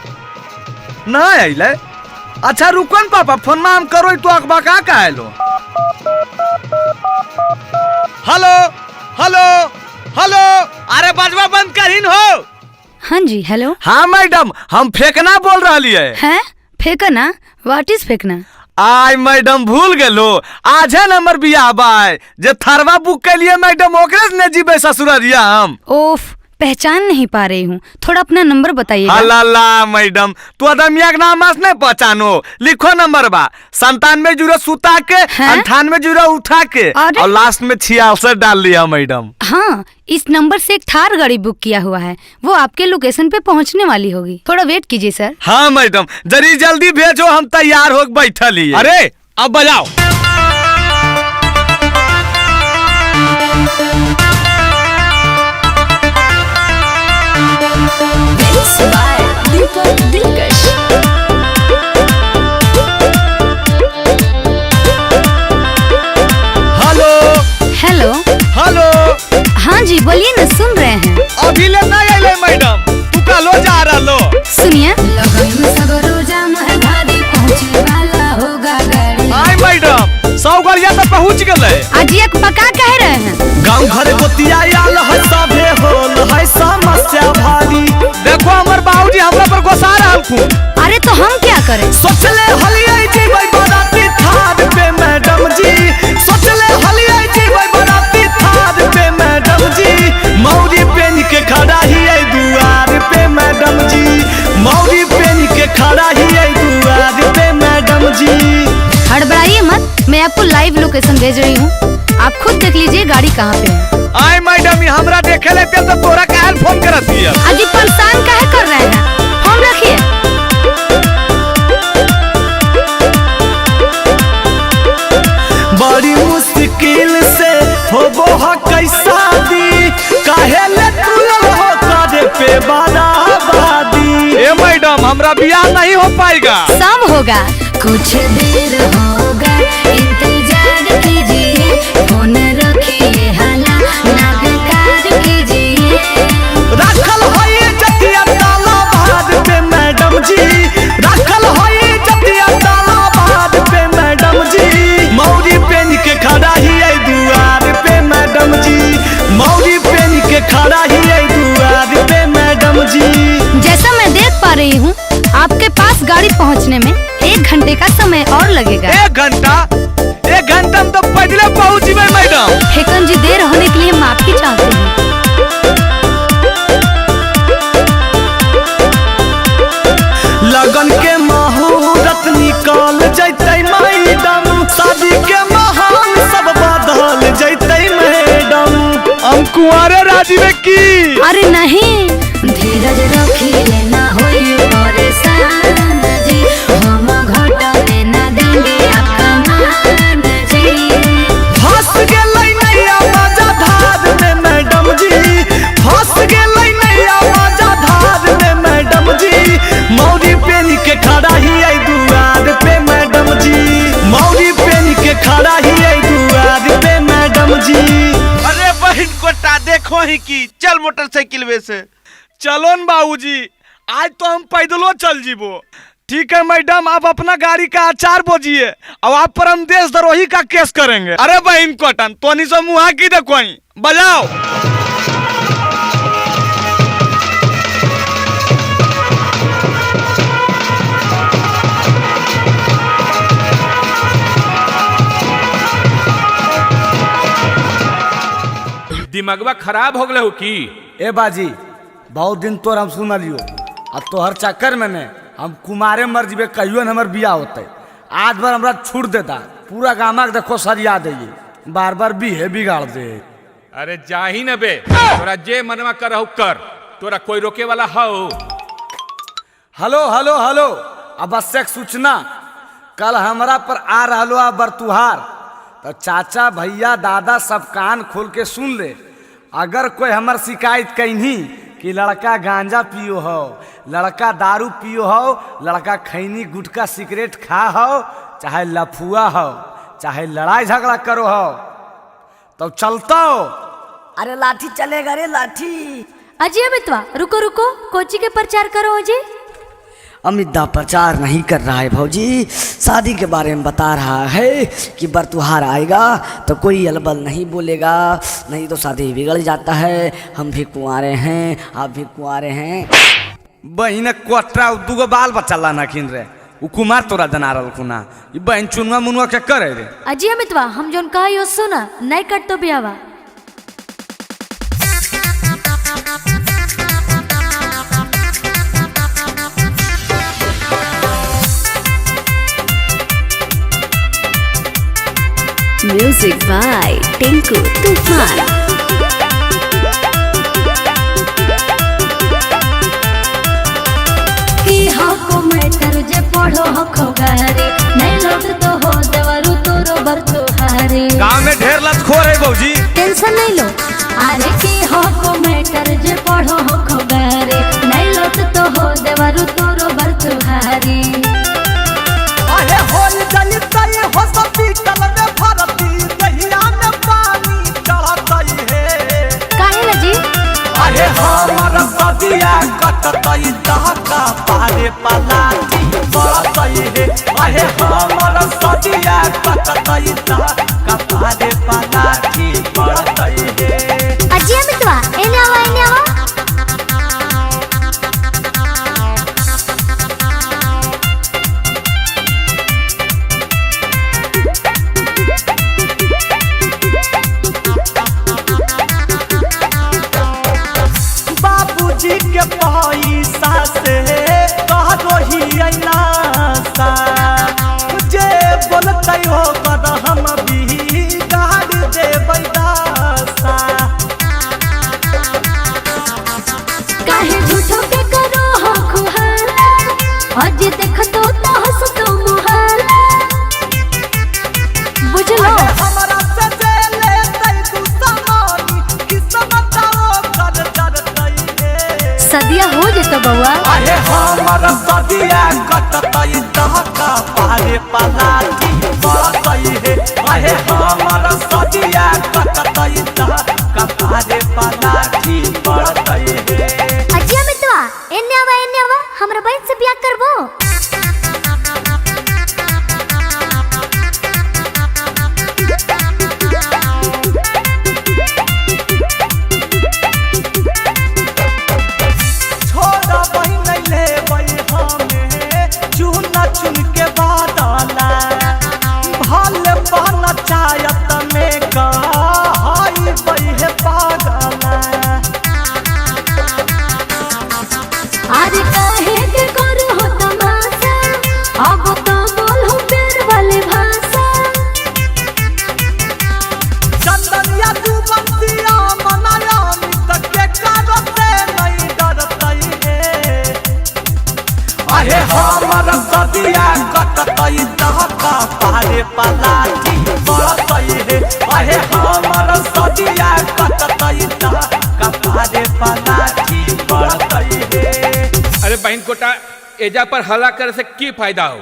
Speaker 12: ना अइले? अच्छा रुकन पापा, फोन में हम करो तो अखबा का का आइलो। हेलो हेलो हेलो, अरे बजवा बंद करीन हो।
Speaker 19: हाँ जी हेलो।
Speaker 12: हाँ मैडम, हम फेंकना बोल रही है।
Speaker 19: हैं फेंकना? What is फेंकना?
Speaker 12: आय मैडम भूल गेलो, आज है नंबर बियाह बाय जे थरवा बुक के लिए मैडम ओकरे से ने जीबे ससुररिया हम।
Speaker 19: ओफ, पहचान नहीं पा रही हूँ, थोड़ा अपना नंबर बताइएगा।
Speaker 12: अल्ला मैडम, तू अदमिया के नाम नहीं पहचानो। लिखो नंबर बा 97 सुता के 98 उठा के और लास्ट में 66 डाल लिया मैडम।
Speaker 19: हाँ, इस नंबर से एक थार गाड़ी बुक किया हुआ है, वो आपके लोकेशन पे पहुँचने वाली होगी, थोड़ा वेट कीजिए सर।
Speaker 12: हाँ मैडम, जरी जल्दी भेजो, हम तैयार हो बैठल ही। अरे अब बजाओ। हेलो
Speaker 19: हेलो
Speaker 12: हेलो।
Speaker 19: हाँ जी बोलिए ना, सुन रहे हैं।
Speaker 12: अभी ले नहीं आइले मैडम, तू कलो जा रहा लो।
Speaker 19: सुनिए
Speaker 12: आय मैडम, 100 गाड़िया तो पहुँच गए।
Speaker 19: आज एक पका कह रहे हैं।
Speaker 6: गाँव घर गोतिया आल है सभे होल है समस्या भारी।
Speaker 12: देखो हमर बाबूजी हमरा पर गुस्सा रहल।
Speaker 19: अरे तो हम क्या करें?
Speaker 6: सोचले हलियै जीबै बराती थार पे मैडम जी, सोचले हलियै जीबै बराती थार पे मैडम जी, मौरी पेन के खड़ा हियै दुआर पे मैडम जी, मौरी पेन के खड़ा हियै दुआर पे मैडम जी।
Speaker 19: हड़बड़ाइए मत, मैं आपको लाइव लोकेशन भेज रही हूँ, आप खुद देख लीजिए गाड़ी कहाँ पे है।
Speaker 12: आय मैडम, ये हमरा देखे लेते तो तोरा काहे फोन करत हिय?
Speaker 19: अजी परेशान काहे कर रहे हैं, फोन रखिए।
Speaker 6: बड़ी मुश्किल से होबो ह कैसा दी, काहे ले तुलल हो करे पे बराबरी।
Speaker 12: ए मैडम, हमरा बियाह नहीं हो पाएगा।
Speaker 19: सब होगा,
Speaker 5: कुछ देर होगा इंतजार कीजिए, फोन रखिए हला ना बेकार कीजिए।
Speaker 6: रखल है जतिया ताला बाद पे मैडम जी, रखल है जतिया ताला बाद पे मैडम जी, मौरी पेन के खड़ा ही दुआर पे मैडम जी, मौरी पेन के खड़ा ही दुआर पे मैडम जी।
Speaker 19: जैसा मैं देख पा रही हूँ, आपके पास गाड़ी पहुँचने में 1 घंटे का समय और लगेगा।
Speaker 12: 1 घंटा? 1 घंटा में तो पैदल पहुँच जीबै मैडम।
Speaker 19: फेकन जी, देर होने के लिए माफी चाहते हैं।
Speaker 6: लगन के मुहूर्त निकल जैतै मैडम, शादी के माहौल सब बदल जैतै मैडम।
Speaker 12: हम कुंवारे राजी में की?
Speaker 19: अरे नहीं,
Speaker 5: धीरज रखिए ना होई परेशान जी, हम घटने ना देंगे आपका मान जी।
Speaker 6: फंस गेलै नैया मजा धार में मैडम जी, फंस गेलै नैया मजा धार में मैडम जी, मौरी पेन के खड़ा ही दुआर पे मैडम जी, मौरी पेन के खड़ा ही दुआर पे मैडम जी।
Speaker 18: अरे बहन कोटा देखो ही की, चल मोटरसाइकिल वे से।
Speaker 12: चलो न बाबूजी, आज तो हम पैदलो चल जीबो। ठीक है मैडम, आप अपना गाड़ी का अचार बोझिए और आप पर हम देशद्रोही का केस करेंगे। अरे बहन कोटन, तोनी से मुहा की देखो, बजाओ।
Speaker 20: दिमागवा खराब हो गले हो की?
Speaker 21: ए बाजी, बहुत दिन तोर हम सुनलियो, आ तोहर चक्कर में ने हम कुमारे मर जीबे, कहियो न हमर बियाह होते। आज बार हमरा छूट देता, पूरा गामा के देखो सरिया दे, बार बार बीहे बिगाड़ दे।
Speaker 20: अरे जाही न बे, तोरा जे मनवा करहु कर, तोरा कोई रोके वाला हो?
Speaker 21: हेलो हेलो हेलो, आवश्यक सूचना, कल हमरा पर आ रहलो आ बरतुहार, तो चाचा भैया दादा सब कान खोल के सुन ले। अगर कोई हमर शिकायत कहीं कि लड़का गांजा पियो हो, लड़का दारू पियो हो, लड़का खैनी गुटखा सिगरेट खा हो, चाहे लफुआ हो, चाहे लड़ाई झगड़ा करो हो, तो चलता हो।
Speaker 22: अरे लाठी चलेगा रे लाठी।
Speaker 5: अजय अमितवा रुको रुको, कोची के प्रचार करो अजय।
Speaker 22: अमित दा प्रचार नहीं कर रहा है भौजी, शादी के बारे में बता रहा है कि बरतुहार आएगा तो कोई अलबल नहीं बोलेगा, नहीं तो शादी बिगड़ जाता है। हम भी कुंवारे हैं, आप भी कुंवारे हैं।
Speaker 21: बहिन कोटरा दूगो बाल बच्चा लाना खिन रे, उ कुमार तोरा जना रहल खुना, ई बहिन चुनवा मुनवा के करे रे।
Speaker 5: अजय अमितवा हम जोन कहा सुना, नहीं कट तो बियावा।
Speaker 23: Music by Tinku Tufan.
Speaker 5: की हको मैटर जे पढ़ो हको गारे, नहीं लोग तो हो देवरु तोरो बरतुहारे।
Speaker 21: गांव में ढेर लतखोर है भौजी,
Speaker 5: टेंशन नहीं लो। अरे की हको मैटर जे पढ़ो हको गारे, नहीं लोग तो हो देवरु तोरो बरतुहारे।
Speaker 6: अरे होल जलतई हो सब कल में भरती, दहिया में पानी चढ़तई हे।
Speaker 5: काहे ला जी?
Speaker 6: अरे हमर सदिया कटतई दहका पारे पलाटी पड़तई हे। अरे हमर सदिया कटतई दहका पारे पलाटी पड़तई हे।
Speaker 5: अजय मितवा एने आवा एने आवा।
Speaker 6: बाबूजी के पैसा से कहो ही अइलासा, जे बोलतै हो कर हम बिगाड़ देबै दासा।
Speaker 5: काहे झूठो के करो हो खुहाला, आज देखतो तो हंसतो मुहाला। बुझलो
Speaker 6: हमरा से जे लेतै तू समानी, किस्मत ओकर जरतै हे।
Speaker 5: सदिया हो जेतो बउआ।
Speaker 6: अरे हमर सदिया कटतै दहका पारे पलाटी पड़तै हे। अरे हमर सदिया कटतै दहका पारे पलाटी पड़तै हे।
Speaker 5: अजय मितवा एने आवा एने आवा, हमरा बहन से बियाह करबो।
Speaker 6: छोड़ा बहिन लेबै हमे चुना चुन के बादला, भल पंचायत में कहई बहे पागला।
Speaker 5: आज काहे के करो हो तमाशा, अब तो बोलो प्यार वाली भाषा।
Speaker 6: चंदनिया तू बंसिया मनाया मित के कारो से नहीं डरतई हे। अरे हमर सदिया कटतई दहका पारे पलाटी पड़तई हे। अरे हमर सदिया कटतई दहका पारे पलाटी पड़तई हे।
Speaker 20: अरे बहन कोटा, एजा पर हल्ला करे से की फायदा हो?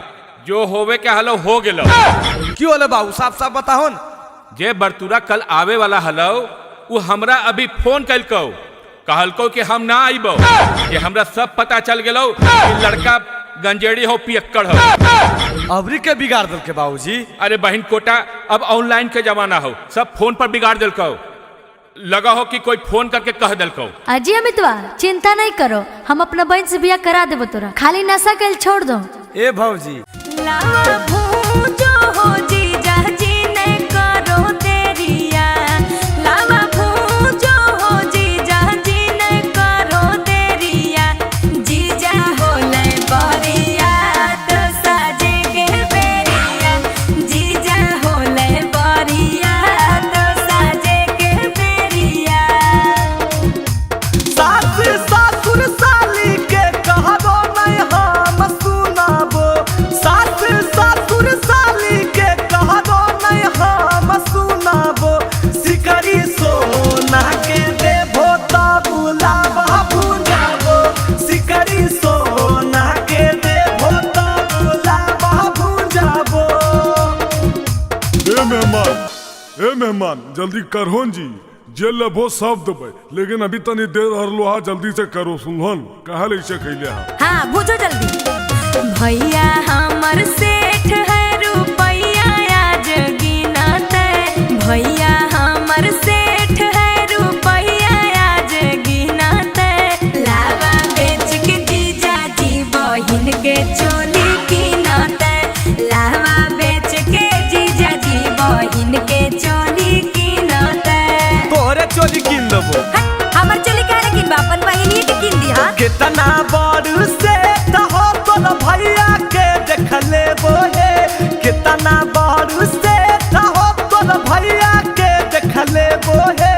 Speaker 20: जो होवे के हलो हो गेलो।
Speaker 21: क्यों होले बाबू, साफ साफ बताहो न।
Speaker 20: जे बरतुरा कल आवे वाला हलो, उ हमरा अभी फोन कलको, कहलको कि हम ना आइबो, कि हमरा सब पता चल गेलो कि लड़का गंजेड़ी हो पियक्कड़ हो।
Speaker 21: अबरी के बिगाड़ दल के बाबूजी।
Speaker 20: अरे बहन कोटा, अब ऑनलाइन के जमाना हो, सब फोन पर बिगाड़ दिलको। लगा हो कि कोई फोन करके कह दिलको।
Speaker 5: अजय मितवा चिंता नहीं करो, हम अपना बहन से बियाह करा देबो तोरा, खाली नशा के छोड़ दो।
Speaker 21: ए भौजी
Speaker 5: लावा हो जीजा जी ने करो तेरिया, लावा भूजो
Speaker 8: परेशान, जल्दी करहो जी, जे लेबो सब देबै, लेकिन अभी तनी देर हरलो हा, जल्दी से करो सुनहन कहा ले कैले हा।
Speaker 5: हाँ बुझो जल्दी। भैया हमर सेठ है रुपैया आज गिनते, भैया हमर सेठ है रुपैया आज गिनते, लावा बेच के जीजा जी बहिन के चोली गिनते, लावा बेच के जीजा जी बहिन के चोली गिनते।
Speaker 6: तोहरे चोली किन देबो।
Speaker 5: हमर चोली काहे किनबा, अपन बहिनिए के किन दिहा।
Speaker 6: कितना बड़ सेठ हो तोर भैया के देख लेबो हे, कितना बड़ सेठ हो तोर भैया के देख लेबो हे,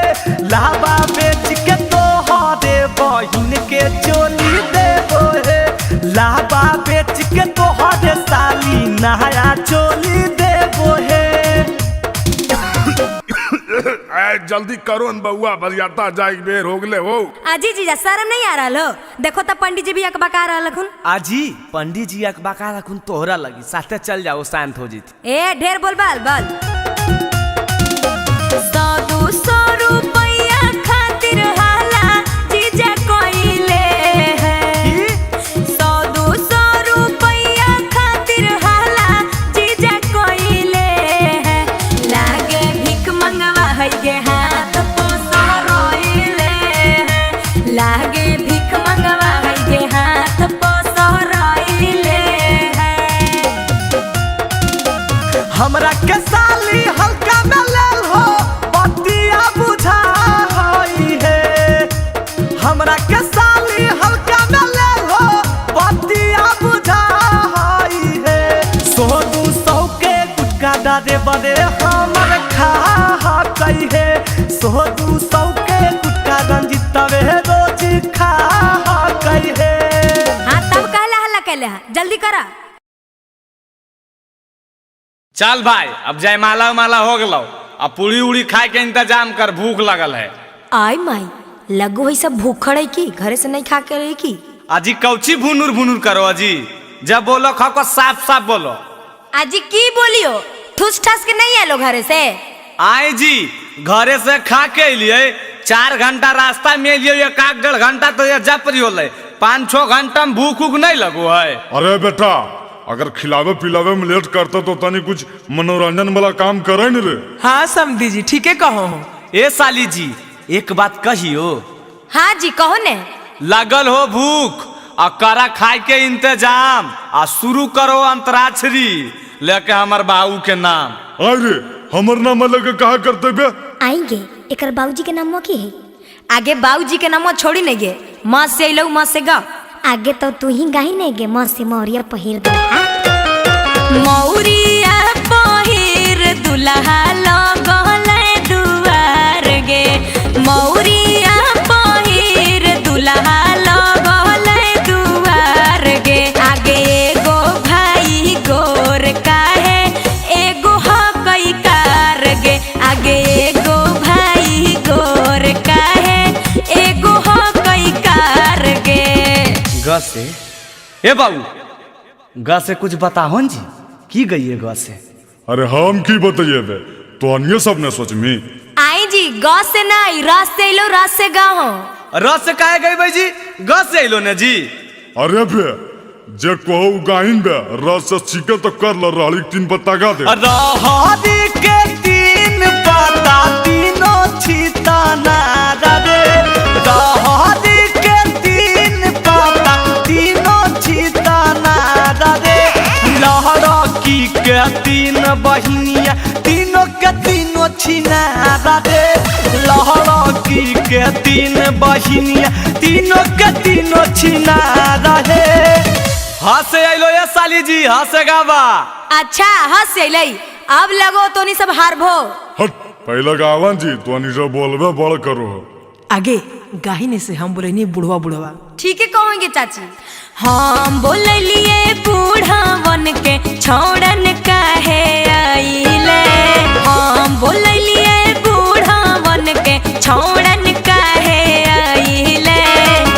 Speaker 6: लावा बेच के तोहरे बहिन के चोली देबो हे, लावा बेच के तोहरे साली नया चोली देबो हे।
Speaker 8: जल्दी करो न बउआ, बरियाता जाए बेर हो गले हो।
Speaker 5: आजी जीजा शर्म नहीं आ रहा हो? देखो तब पंडित जी भी अकबका रहल हखुन।
Speaker 6: आजी पंडित जी अकबका रखुन तोहरा लगी, साथे चल जाओ शांत हो जीत।
Speaker 5: ए ढेर बोल बाल बाल। 100-200 रुपैया खातिर हाला जीजा कोइले है, 100-200 रुपैया खातिर हाला जीजा कोइले है, लागे भीख मंगवा है गे हाथ पोसो रोइले है, लागे भीख मंगवा है गे हाथ पोसो रोइले है।
Speaker 6: हमरा के साली हल्का में लेल हो पतिया बुझा हई हे, हमरा के साली हल्का में लेल हो पतिया बुझा हई हे, 100-200 के गुटका डारे बड़े हमर खा हकई हे, 100-200 के गुटका रंजितवे रोज खा हकई हे।
Speaker 5: हाँ तब कहला हल्ला कैले हा, जल्दी करा।
Speaker 12: चल भाई अब जयमाला उमाला हो गलो, अब पूरी उड़ी खाए के इंतजाम कर, भूख लगल है।
Speaker 5: आई माई लगो है सब भूखड़ है की घरे से नहीं खा के रही की।
Speaker 12: अजी कौची भुनुर भुनुर करो अजी, जब बोलो खाओ को साफ साफ बोलो।
Speaker 5: अजी की बोलियो, ठूस ठास के नहीं आलो घरे से?
Speaker 12: आए जी घरे से खा के लिए 4 घंटा रास्ता में लिए, 1-1.5 घंटा तो ये जपरी होले, 5-6 घंटा में भूख उख नहीं लगो है।
Speaker 8: अरे बेटा अगर खिलावे पिलावे में लेट करता तो तनी कुछ मनोरंजन वाला काम करे न रे।
Speaker 11: हाँ समधी जी ठीक है कहो।
Speaker 6: ए साली जी एक बात कहियो।
Speaker 5: हाँ जी कहो ने।
Speaker 12: लगल हो भूख आ करा खाए के इंतजाम, आ शुरू करो अंतराक्षरी लेके हमर बाबू के नाम।
Speaker 8: अरे हमर नाम लेके कहा करते बे?
Speaker 9: आएंगे एकर बाबूजी के नाम की है?
Speaker 5: आगे बाबूजी के नाम छोड़ी नहीं गे, माँ से अइलौ माँ से गा।
Speaker 9: आगे तो तू ही गाही नहीं गे, माँ से मौरिया पहिर दुल्हा,
Speaker 5: मौरिया पहिर दुल्हा लगल दुआर गे, मौरिया पहिर दुल्हा लगल दुआर गे, आगे एगो भाई गोर काहे एगो हकई कार गे, आगे एगो भाई गोर काहे एगो हकई कार गे।
Speaker 6: ग से ए बाबू ग से कुछ बताहो जी, की गई है ग से?
Speaker 8: अरे हम की बताइए बे, तो अन्य सब ने सोच में।
Speaker 5: आई जी ग से नहीं र से अइलो, र से गाहो।
Speaker 12: र से काहे गई भाई जी, ग से अइलो ने जी।
Speaker 8: अरे बे जे कहो गाहिन बे, र से सीखे तो कर ल, रहली 3 पत्ता गा दे।
Speaker 6: रहरी के 3 पत्ता तीनों छिताना रे, रहरी के 3 पत्ता तीनों छिताना रे, लहरकी के 3 बहिनिया तीनों के तीनों छिना रे, लहरकी के 3 बहिनिया तीनों के तीनों छिना रे।
Speaker 12: हंसे अइलो ये साली जी, हंसे गावा।
Speaker 5: अच्छा हंसे अइलै, अब लगो तो नहीं सब हारभो।
Speaker 8: हट पहले गावन जी तो नहीं सब बोलबे बड़ करो।
Speaker 11: आगे गाहिने से हम बोले नहीं बुढ़वा बुढ़वा।
Speaker 5: ठीक है कहोगे चाची। हम बोललिए बूढ़वन के छोड़न काहे आइले, हम बोललिए बूढ़वन के छोड़न काहे आइले,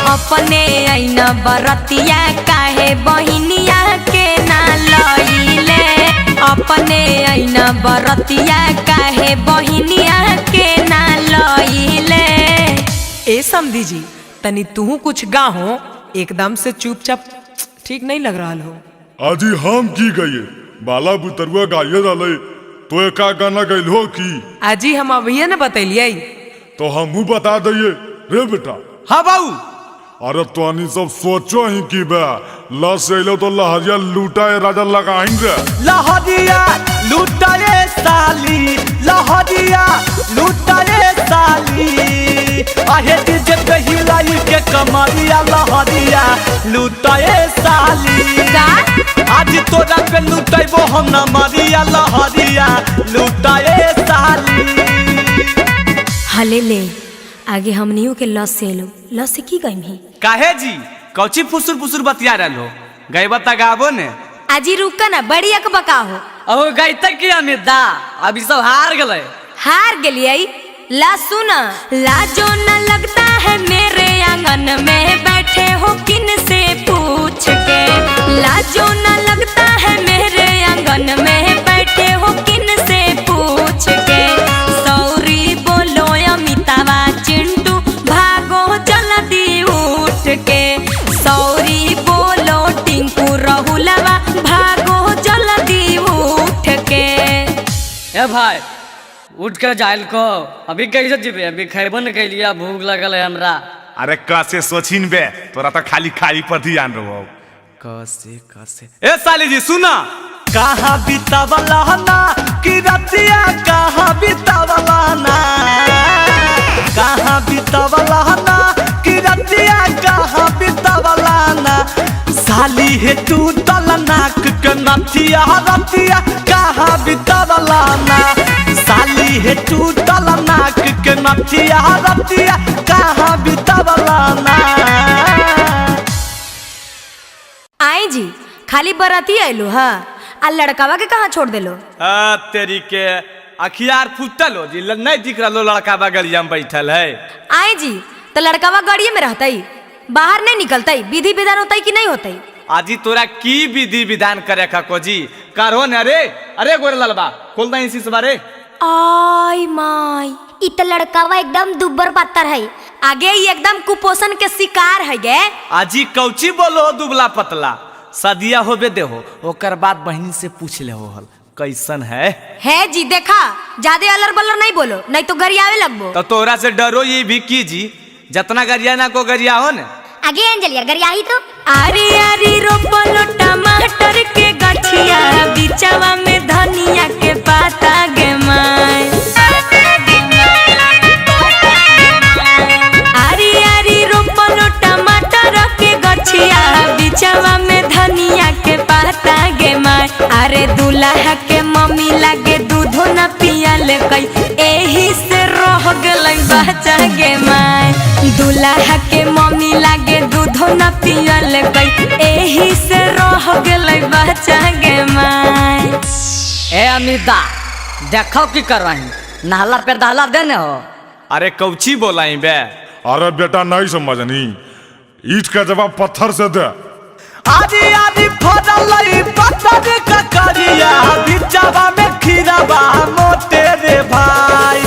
Speaker 5: अपने ऐना बरतिया काहे बहिनिया के ना लइले, अपने ऐना बरतिया काहे बहिनिया के ना लइले।
Speaker 11: ए समधी जी तनी तू कुछ गाहो, एकदम से चुपचाप ठीक नहीं लग रहा हो।
Speaker 8: आजी हम की गए बाला बुतरुआ गाये रहे तो एका गाना गइल हो की?
Speaker 11: आजी हम अभी न बतैलिए।
Speaker 8: तो हमहू बता दिए रे बेटा।
Speaker 21: हाँ बाबू।
Speaker 8: अरे तोनी सब सोचो ही की बे लस अइलो तो लहरिया लूटा राजा लगाइन रे।
Speaker 6: लहरिया लूटा रे साली, लहरिया लूटा रे साली, आहे डीजे पे हिलाई के कमरिया लहरिया लूटा रे साली। आज तोरा पे लूटैबो हम न मरिया लहरिया लूटा रे साली।
Speaker 5: हले ले आगे हमनियों के लस से लो, लस से की गई ही?
Speaker 21: काहे जी कौची फुसुर फुसुर बतिया रहल हो? गईबा त गाबो ने।
Speaker 5: आजी रुका ना, बड़ी अकबका हो।
Speaker 10: अब गईता की अमिता अभी सब हार गए।
Speaker 5: हार गेलिए ला सुना। लाजो न लगता है मेरे आंगन में बैठे हो किन से पूछ के, लाजो न लगता है मेरे आंगन में बैठे हो किन से पूछ के, सौरी बोलो अमितावा चिंटू भागो जल्दी उठ के, सौरी बोलो टिंकू रहुलवा भागो जल्दी उठ के।
Speaker 10: ए भाई उठ के जाइल को अभी कैसे जीबे? अभी खैबो न कैलिया, भूख लगल है हमरा।
Speaker 18: अरे कैसे सोचिन बे, तोरा तो खाली खाई पर ध्यान रहो।
Speaker 21: कैसे कैसे ए साली जी सुना,
Speaker 6: कहाँ बितावला ना कि रतिया, कहाँ बितावला ना, कहाँ बितावला ना कि रतिया, कहाँ बितावला ना, साली हे तू तल नाक के नथिया रतिया, कहाँ बितावला ना, साली हे तू तल नाक के नथिया रतिया, कहाँ बितावला ना।
Speaker 5: आई जी खाली बराती आइलो हा, आ लड़कावा के कहाँ छोड़ देलो?
Speaker 21: आ तेरी के अखियार फुटल हो जी, नहीं दिख रहा लो लड़कावा गलिया में बैठल है।
Speaker 5: आई जी तो लड़कावा गाड़िए में रहता, बाहर नहीं निकलता, विधि विधान होता कि नहीं होता?
Speaker 21: आजी तोरा की विधि विधान करे को जी करो न रे। अरे गोरे ललबा खोल दे इसी बारे।
Speaker 5: आई माई इ त लड़कावा एकदम दुब्बर पातर है, आगे ही एकदम कुपोषण के शिकार है गे।
Speaker 21: आजी कौची बोलो दुबला पतला, सदिया होबे देहो ओकर बाद बहनी से पूछ ले हो हल कैसन है
Speaker 5: जी। देखा ज्यादा अलर बलर नहीं बोलो, नहीं तो गरियावे लगबो।
Speaker 21: तो तोरा से डरो ये भी की जी, जतना गरिया ना को गरिया हो ने।
Speaker 9: आगे अंजलिया गरिया ही तो।
Speaker 5: आरी आरी रोपलो टमाटर के गठिया, बिचवा में धनिया के पाता गे माय। आरी आरी रोपलो टमाटर के गठिया, बिचवा में धनिया के पाता गे माय। अरे दूल्हा के मम्मी लागे दूधो न पियल कई, एही से रह गेलै बच्चा गे माय। दूल्हा के मम्मी लागे दूधो न पियल कई, एही से रह गेलै बच्चा गे माय।
Speaker 10: ए अमिता देखो की करवाही, नहला पे दहला देने हो।
Speaker 21: अरे कौची बोलाई बे?
Speaker 8: अरे बेटा नहीं समझनी, ईट का जवाब पत्थर से दे।
Speaker 6: आदि आदि फरलै पत्थर का करिया, बिचवा में खीराबा मोटे रे भाई।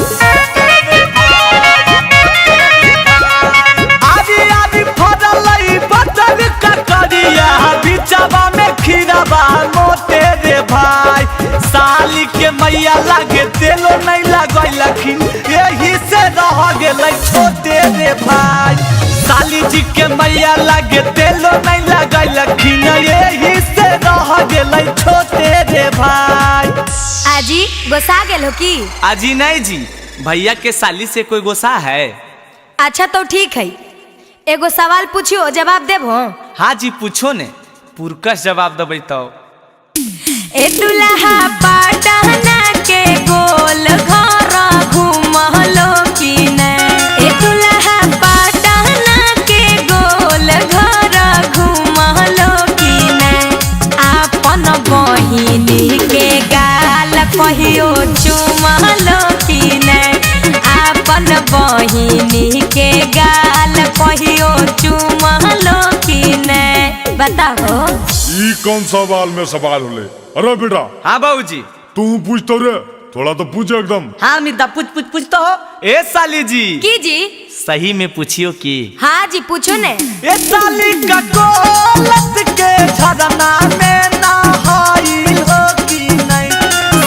Speaker 6: आदि आदि फरलै पत्थर का करिया, बिचवा में खीराबा मोटे रे भाई। साली के मैया लागे तेलो नहीं लगैलखिन, यही से रह गेलै छोटे रे भाई। साली जी के मैया लागे तेलो नहीं लगैलखिन, यही से रह गेलै छोटे रे भाई।
Speaker 5: आजी गोसा गेल हो की?
Speaker 21: आजी नहीं जी, भैया के साली से कोई गोसा है।
Speaker 5: अच्छा तो ठीक है, एगो सवाल पूछियो जवाब देबो?
Speaker 21: हाँ जी पूछो ने, पुरकस जवाब देबै तो।
Speaker 5: ए दुल्हा पटना के गोल घर घूमलो की नै, ए दुल्हा पटना के गोल घर घूमलो की नै, आपन बहिनी के गाल कहियो चुमलो की नै, आपन बहिनी के गाल कहियो चुमलो की नै। बताओ
Speaker 8: ई कौन सवाल में सवाल होले? अरे बेटा।
Speaker 6: हाँ बाबूजी।
Speaker 8: तू पूछ तो रे, थोड़ा तो पूछ एकदम।
Speaker 6: हाँ मिद्दा पूछ पूछ पूछ तो हो। ए साली जी।
Speaker 5: की जी?
Speaker 6: सही में पूछियो की?
Speaker 5: हाँ जी पूछो ने।
Speaker 6: ए साली का कोलत के झरना में नहाइल हो की नहीं?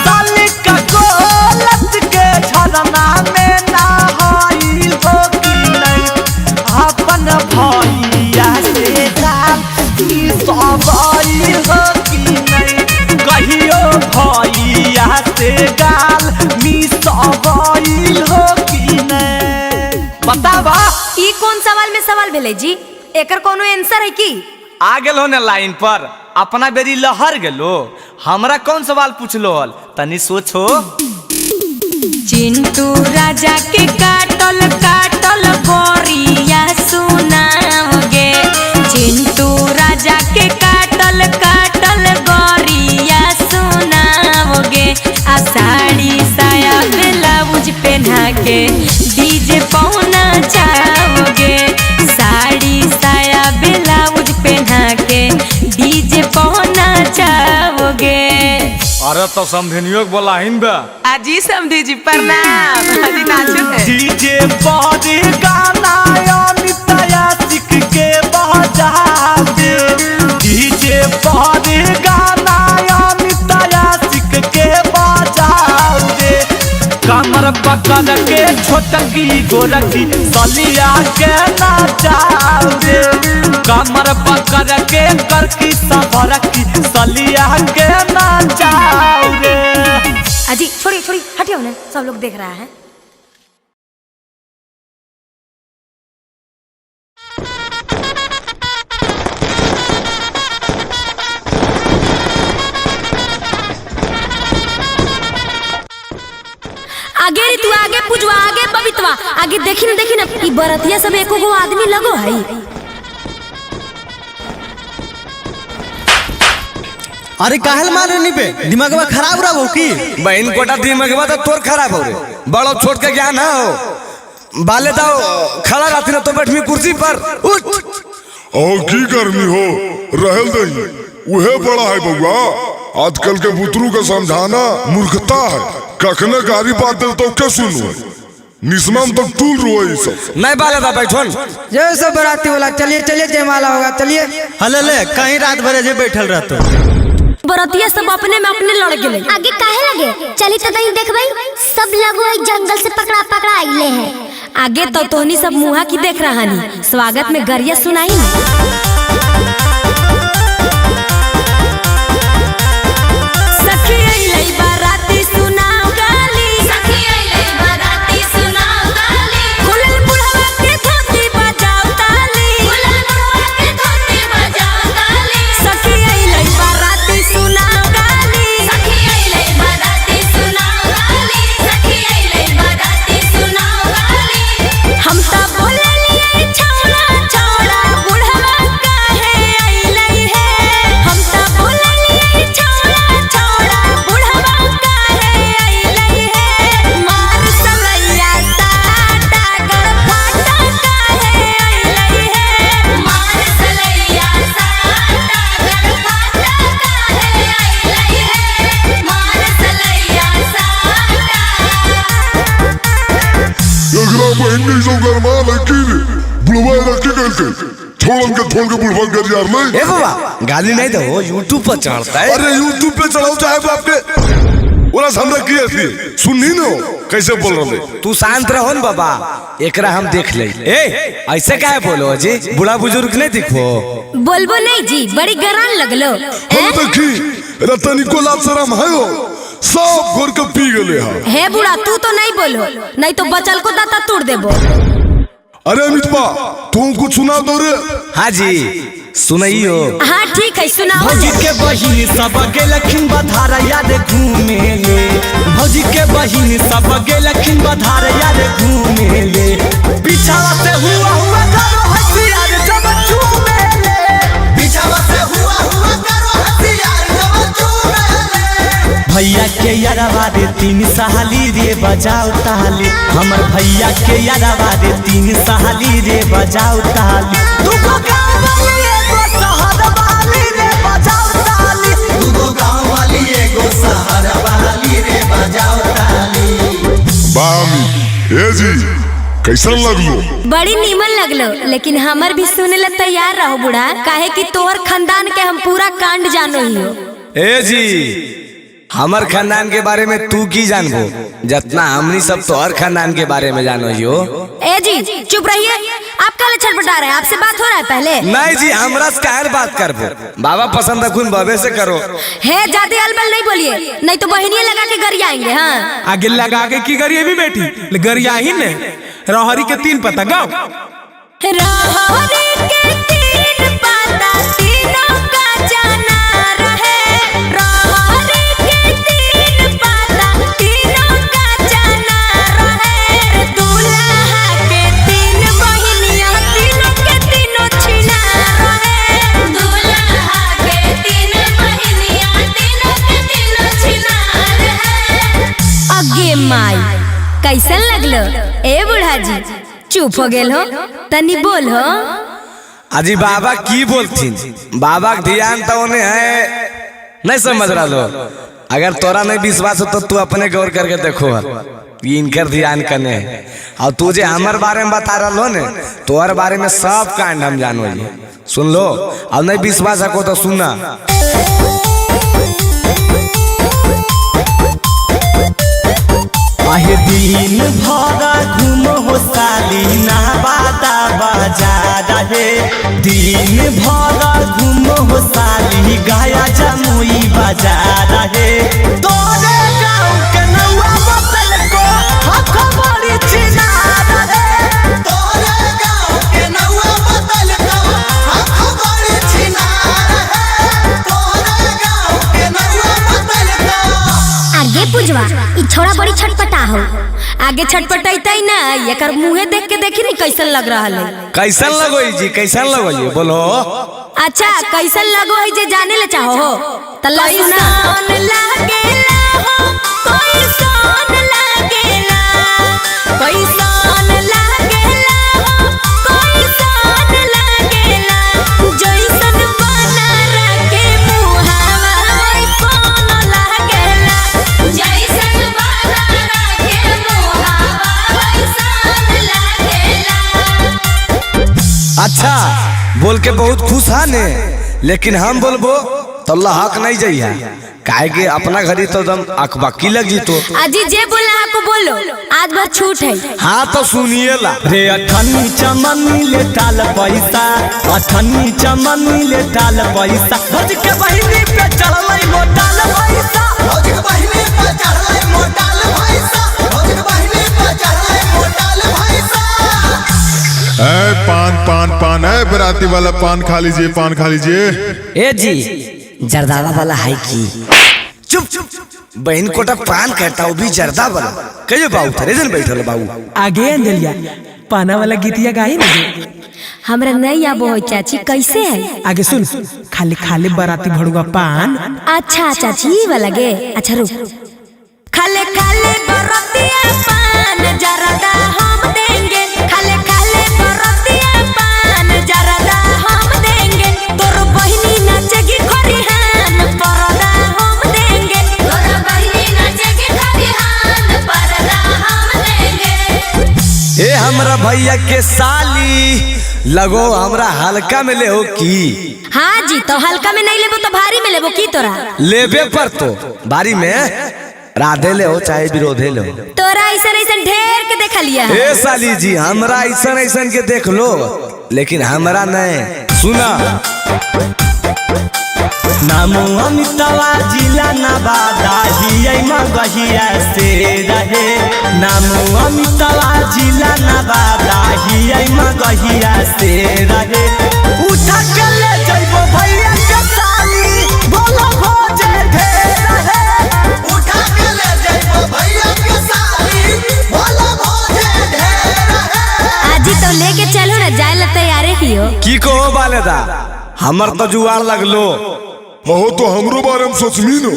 Speaker 6: साली का कोलत के झरना में नहाइल हो की नहीं? अपन भैया से गाल मिसवाइल हो की नहीं? कहियो भैया से गाल मिसवाइल हो की नहीं? बतावा।
Speaker 5: ई कौन सवाल में सवाल भेले जी? एकर कोनो आंसर है की?
Speaker 6: आ गेलो ने लाइन पर, अपना बेरी लहर गेलो। हमरा कौन सवाल पूछलो हल, तनी सोचो।
Speaker 5: चिंटू राजा के काटल काटल गोरिया सुनाओगे। चिंटू राजा के काटल काटल गोरिया सुनाओगे। आ साड़ी साया ब्लाउज पहना के डीजे पहुना चाहोगे। साड़ी साया ब्लाउज पहना के डीजे पहुना चाहोगे।
Speaker 12: अरे तो समझनियो के बोला हिन बे।
Speaker 11: अजी समधी जी प्रणाम। अजी नाचो है।
Speaker 6: डीजे पर गाना अमित आशिक के बजा दे। डीजे पर गाना अमित आशिक के बजा दे। कमर पकड़ के छोटकी गोरकी सलिया के नाचा दे। कमर पकड़ के करकी सबरकी सलिया के नाचा दे।
Speaker 5: अजी छोड़िए छोड़िए हटियो ना, सब लोग देख रहा है। आगे रे तू आगे पुजवा आगे बबितवा आगे देखी ना देखी ना ई बरतिया सब एको गो आदमी लगो है।
Speaker 13: अरे काहल मारे नी पे, दिमागवा खराब रहो की?
Speaker 14: बहन कोटा दिमागवा तो तोर खराब हो रे, बड़ो छोट के ज्ञान है हो। बाले दाओ खड़ा रहती ना तो बैठमी कुर्सी पर उठ।
Speaker 8: और की गर्मी हो रहल दही, उहे बड़ा है बउआ। आजकल के बुतरू का समझाना मूर्खता है। कखने गारी बात दे तो क्या सुनो, निस्माम तक टूल रोए सब।
Speaker 14: नहीं बाले दा बैठन।
Speaker 15: जय सब बराती वाला चलिए चलिए जयमाला होगा चलिए।
Speaker 13: हले ले कहीं रात भर जे बैठल रहतो।
Speaker 5: बरतिया सब अपने में अपने लड़ गेले।
Speaker 9: आगे काहे लगे? चली तो नहीं देखबई, सब लगो एक जंगल से पकड़ा पकड़ा आइले हैं।
Speaker 5: आगे तो तोहनी सब मुहा की देख रहा नी, स्वागत में गरिया सुनाई ने। सखी अइलै बाराती सुनाओ गाली। सखी अइलै बाराती सुनाओ गाली। खुलल बुढ़वा के धोती बजाओ ताली। खुलल बुढ़वा के धोती बजाओ ताली। सखी अइलै बाराती सुनाओ गाली। सखी अइलै बाराती सुनाओ गाली। सखी अइलै बाराती सुनाओ गाली। हम त बोललियै छौड़ा छौड़ा बुढ़वा काहे अइलै हे। हम त बोललियै छौड़ा छौड़ा बुढ़वा काहे अइलै हे। मार सलैया साटा गरफाटा काहे अइलै हे। मार सलैया साटा गरफाटा काहे अइलै हे। मार सलैया साटा।
Speaker 8: एकरा बहन नहीं सब गरमा लड़की रे बुढ़वा रखी गल के छोड़न के छोड़ के बुढ़वा कर यार नहीं।
Speaker 14: ए बाबा गाली नहीं दो, यूट्यूब पर चढ़ता है।
Speaker 8: अरे यूट्यूब पे चढ़ाओ चाहे बाप के, ओरा हमरा की ऐसी सुननी न कैसे बोल रहे।
Speaker 14: तू शांत रहो न बाबा, एकरा हम देख ले। ए ऐसे काहे बोलो जी, बूढ़ा बुजुर्ग नहीं दिखो।
Speaker 5: बोलबो नहीं जी, बड़ी गरान लगलो।
Speaker 8: हम देखी रतनी को लाज शरम है हो, सब घोर के पी गेले हा।
Speaker 5: हे बूढ़ा तू तो नहीं बोलो, नहीं तो बचल को दाता तोड़ देबो।
Speaker 8: अरे अमितबा तू कुछ सुना दो रे।
Speaker 14: हाँ जी सुनाइयो।
Speaker 5: हाँ ठीक है सुनाओ।
Speaker 6: भौजी के बहिन सब गेलखिन बधार यार घूमे ले। भौजी के बहिन सब गेलखिन बधार यार घूमे ले। पीछावा से हुआ हुआ करो हसियार जब चूमे ले। पीछावा से हुआ हुआ करो हसियार जब चूमे ले। भैया के यारवा रे तीन सहाली रे बजाओ ताली। हमर भैया के यारवा रे तीन सहाली रे बजाओ ताली। दुगो गाँव वाली एगो शहर वाली रे बजाओ ताली। दुगो गाँव वाली
Speaker 8: ए जी कैसन लगलो?
Speaker 5: बड़ी नीमन लगलो, लेकिन हमर भी सुने ला तैयार रहो बूढ़ा, काहे कि तोहर खानदान के हम पूरा कांड जानो ही हो।
Speaker 14: ए जी हमर खानदान के बारे में तू की जानबो, जितना हमनी सब तोहर खानदान के बारे में जानो ही हो।
Speaker 5: ए जी चुप रहिए, आप काले छटपटा रहे हैं, आपसे बात हो रहा है पहले?
Speaker 14: नहीं जी हमरा से काहे बात करबो, बाबा पसंद अखुन बाबे से करो।
Speaker 5: हे ज्यादा अलबल नहीं बोलिए, नहीं तो बहनिया लगा के गरिया आएंगे। हाँ
Speaker 16: आगे लगा के की गरिया भी बेटी गरिया ही ने रहरी के 3 पता गाओ।
Speaker 5: रहरी के 3 पता तीनों का जाना रहे, रहरी के 3 पता तीनों का जाना रहे, दूल्हा के 3 बहिनिया तीनों के तीनों छिना रहे, दूल्हा के 3 बहिनिया तीनों के तीनों छिना रहे। अगे माई कैसन लगलो ए बूढ़ा जी? चुप हो गेल हो, तनी बोल हो।
Speaker 14: अजी बाबा की बोलथिन, बाबा के ध्यान तो उन्हें है नहीं समझ रहा लो। अगर तोरा नहीं विश्वास हो तो तू अपने गौर करके देखो इनकर ध्यान कने है। और तू जे हमारे बारे में बता रहा लो ने, तोहर बारे में सब कांड हम जानो जी। सुन लो, अब नहीं विश्वास हो तो सुनना।
Speaker 6: आहे दिन भर घूम हो साली नवादा बाजार हे, दिन भर घूम हो साली गाया जमुई बाजार हे, तोरे गाँव के नौआ बतल को हक बड़ी छिनार हे, तोरे गाँव के नौआ बतल को हक बड़ी छिनार हे, तोरे गाँव के नौआ बतल को।
Speaker 5: आगे पुजवा ई छोड़ा बड़ी छटपटा हो, आगे छटपटाइतै ना एकर मुंहे देख के देखी नहीं कैसन लग रहा है।
Speaker 14: कैसन लगो जी, कैसन लगो जी बोलो?
Speaker 5: अच्छा कैसन लगो है जे जाने ले चाहो हो तल्ला सुना। लागेला हो कैसन लागेला, कैसन लागेला हो कैसन लागेला, जैसन बना के मुहावा वैसन लागेला, जैसन बना के मुहावा वैसन लागेला।
Speaker 14: अच्छा बोल के बहुत खुश है ने, लेकिन हम बोलबो तो हक नहीं जाइए, काहे के अपना घरी तो एकदम अकबकी लग जीतो।
Speaker 5: अजी जे बोलना आपको बोलो, आज भर छूट है।
Speaker 14: हाँ तो सुनिए ला
Speaker 6: रे अठन्नी चमनी ले टाल पैसा, अठन्नी चमनी ले टाल पैसा, भौज के बहिनी पे चढ़लै मोटाल पैसा, भौज के बहिनी पे चढ़लै मोटाल पैसा, भौज के बहिनी पे चढ़लै मोटाल पैसा।
Speaker 17: ए पान पान पान, ए बराती वाला पान खा लीजिए, पान खा लीजिए।
Speaker 22: ए जी जर्दावा वाला है की?
Speaker 14: चुप चुप, बहन कोटा पान कहता वो भी जर्दा वाला। कहियो बाबू थरे जन बैठल बाबू।
Speaker 11: आगे अंजलिया पाना वाला गीतिया गाई ना।
Speaker 5: हमरा नहीं आबो है चाची, कैसे है?
Speaker 11: आगे सुन, खाली खाली बराती भड़ुआ पान।
Speaker 5: अच्छा चाची वाला गे, अच्छा रुक। खाले खाले बरातिया पान जर्दा हम देंगे, खाले खाले बरातिया पान जर्दा हम देंगे, तोर बहिनी नाचेगी खरिहान परदा हम देंगे, तोर बहिनी नाचेगी खरिहान परदा हम देंगे।
Speaker 14: ए हमरा भैया के साली लगो हमरा हल्का में ले हो की?
Speaker 5: हाँ जी तो हल्का में नहीं लेबो तो भारी में लेबो की तोरा?
Speaker 14: लेबे पर तो भारी में राधे ले हो चाहे विरोधे ले हो।
Speaker 5: तोरा ऐसा ऐसा ढेर के देख लिया।
Speaker 14: ए साली जी हमरा ऐसा ऐसा के देख लो, लेकिन हमरा नहीं सुना।
Speaker 6: नामो अमितावा जिला नवादा हियै मगहिया से रहे, नामो अमितावा जिला नवादा हियै मगहिया से रहे, उठा के ले जइबो भैया के साली बोलो भोजे ढेर रहे, उठा के ले जइबो भैया के साली बोलो भोजे ढेर रहे।
Speaker 5: आजी तो लेके चलो ना, जाए ला तैयार ही हो।
Speaker 14: की कहो बालेदा हमर तो जुआर लगलो।
Speaker 8: हो तो हमरो बारे में सोचमी नो,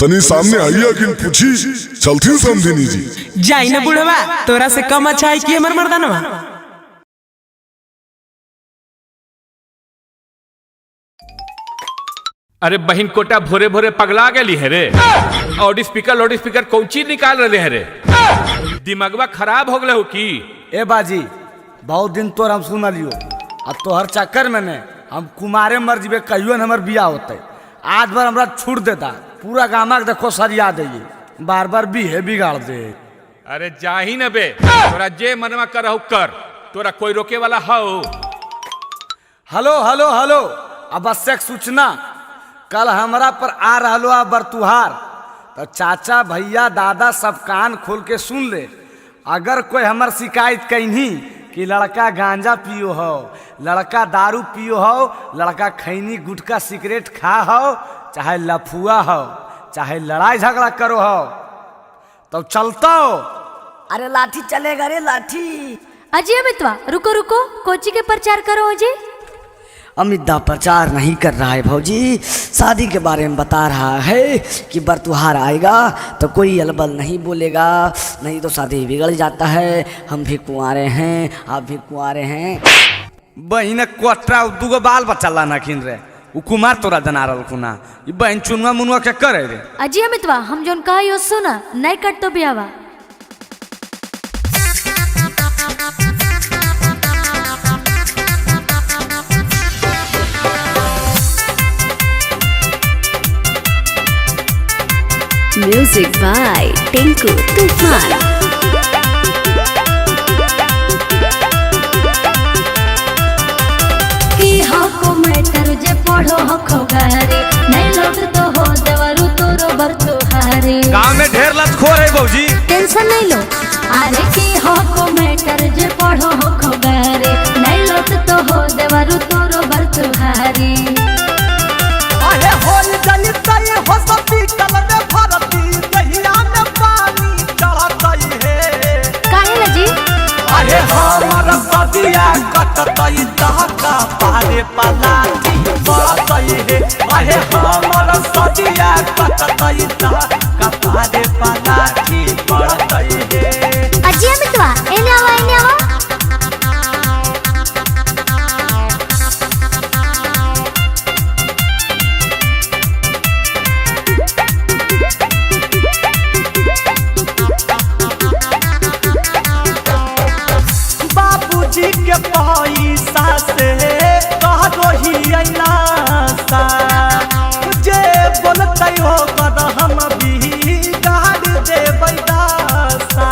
Speaker 8: तनी सामने आइया किन पूछी चलती समझिनी जी।
Speaker 11: जाई ना बुढ़वा, तोरा से कम अच्छा है कि हमर मर्दानवा।
Speaker 20: अरे बहन कोटा भोरे भोरे पगला गई है रे। लाउड स्पीकर कौन चीज निकाल रहे है रे? दिमागवा खराब हो गए हो की?
Speaker 21: ए बाजी, बहुत दिन तोर हम सुन लियो, अब तोहर चक्कर में ने हम कुमारे मर जीबे, कहियो न हमर बियाह होते। आज बार हमरा छूट देता, पूरा गामा के देखो सरिया दे, बार बार बीहे बिगाड़ दे।
Speaker 20: अरे जाही न बे, तोरा जे मनवा करहु कर, तोरा कोई रोके वाला हो?
Speaker 21: हेलो हेलो हेलो, आवश्यक सूचना, कल हमरा पर आ रहा है बरतुहार, तो चाचा भैया दादा सब कान खोल के सुन ले। अगर कोई हमर शिकायत कहीं कि लड़का गांजा पियो हो, लड़का दारू पियो हो, लड़का खैनी गुटखा सिगरेट खा हो, चाहे लफुआ हो, चाहे लड़ाई झगड़ा करो हो, तो चलता हो।
Speaker 22: अरे लाठी चलेगा रे लाठी।
Speaker 5: अजय मितवा रुको रुको, कोची के प्रचार करो अजय।
Speaker 22: अमित दा प्रचार नहीं कर रहा है भौजी, शादी के बारे में बता रहा है कि बरतुहार आएगा तो कोई अलबल नहीं बोलेगा, नहीं तो शादी बिगड़ जाता है। हम भी कुंवारे हैं, आप भी कुंवारे हैं।
Speaker 21: बहिन कोटरा दूगो बाल बच्चा लाना खिन रे, उ कुमार तोरा जना रहा ई बहन चुनुआ मुनुआ के करे रे।
Speaker 5: अजय अमितवा हम जोन कहा सुना, नहीं कट तो बियावा।
Speaker 23: Music by Tinku Tufan.
Speaker 5: की हको मैटर जे पढ़ो हको गारे, नहीं लोट तो हो देवरु तोरो बरतुहारे।
Speaker 21: गांव में ढेर लतखोर है भौजी,
Speaker 5: टेंशन नहीं लो। अरे की हको मैटर जे पढ़ो हको गारे, नहीं लोट तो हो देवरु तोरो बरतुहारे।
Speaker 6: अरे होल जल तय हो सब कल में भरती, दहिया में पानी चढ़तई है।
Speaker 5: काहे ला जी?
Speaker 6: अरे हमर सदिया कटतई दहका पारे पलाटी बरतई है। अरे हमर सदिया कटतई दहका पारे पलाटी बरतई है।
Speaker 9: अजय मितवा एने आवा एने आवा।
Speaker 6: बाबूजी के पैसा से कहो ही अइलासा, जे बोलतै हो कर हम बिगाड़ देबै दासा।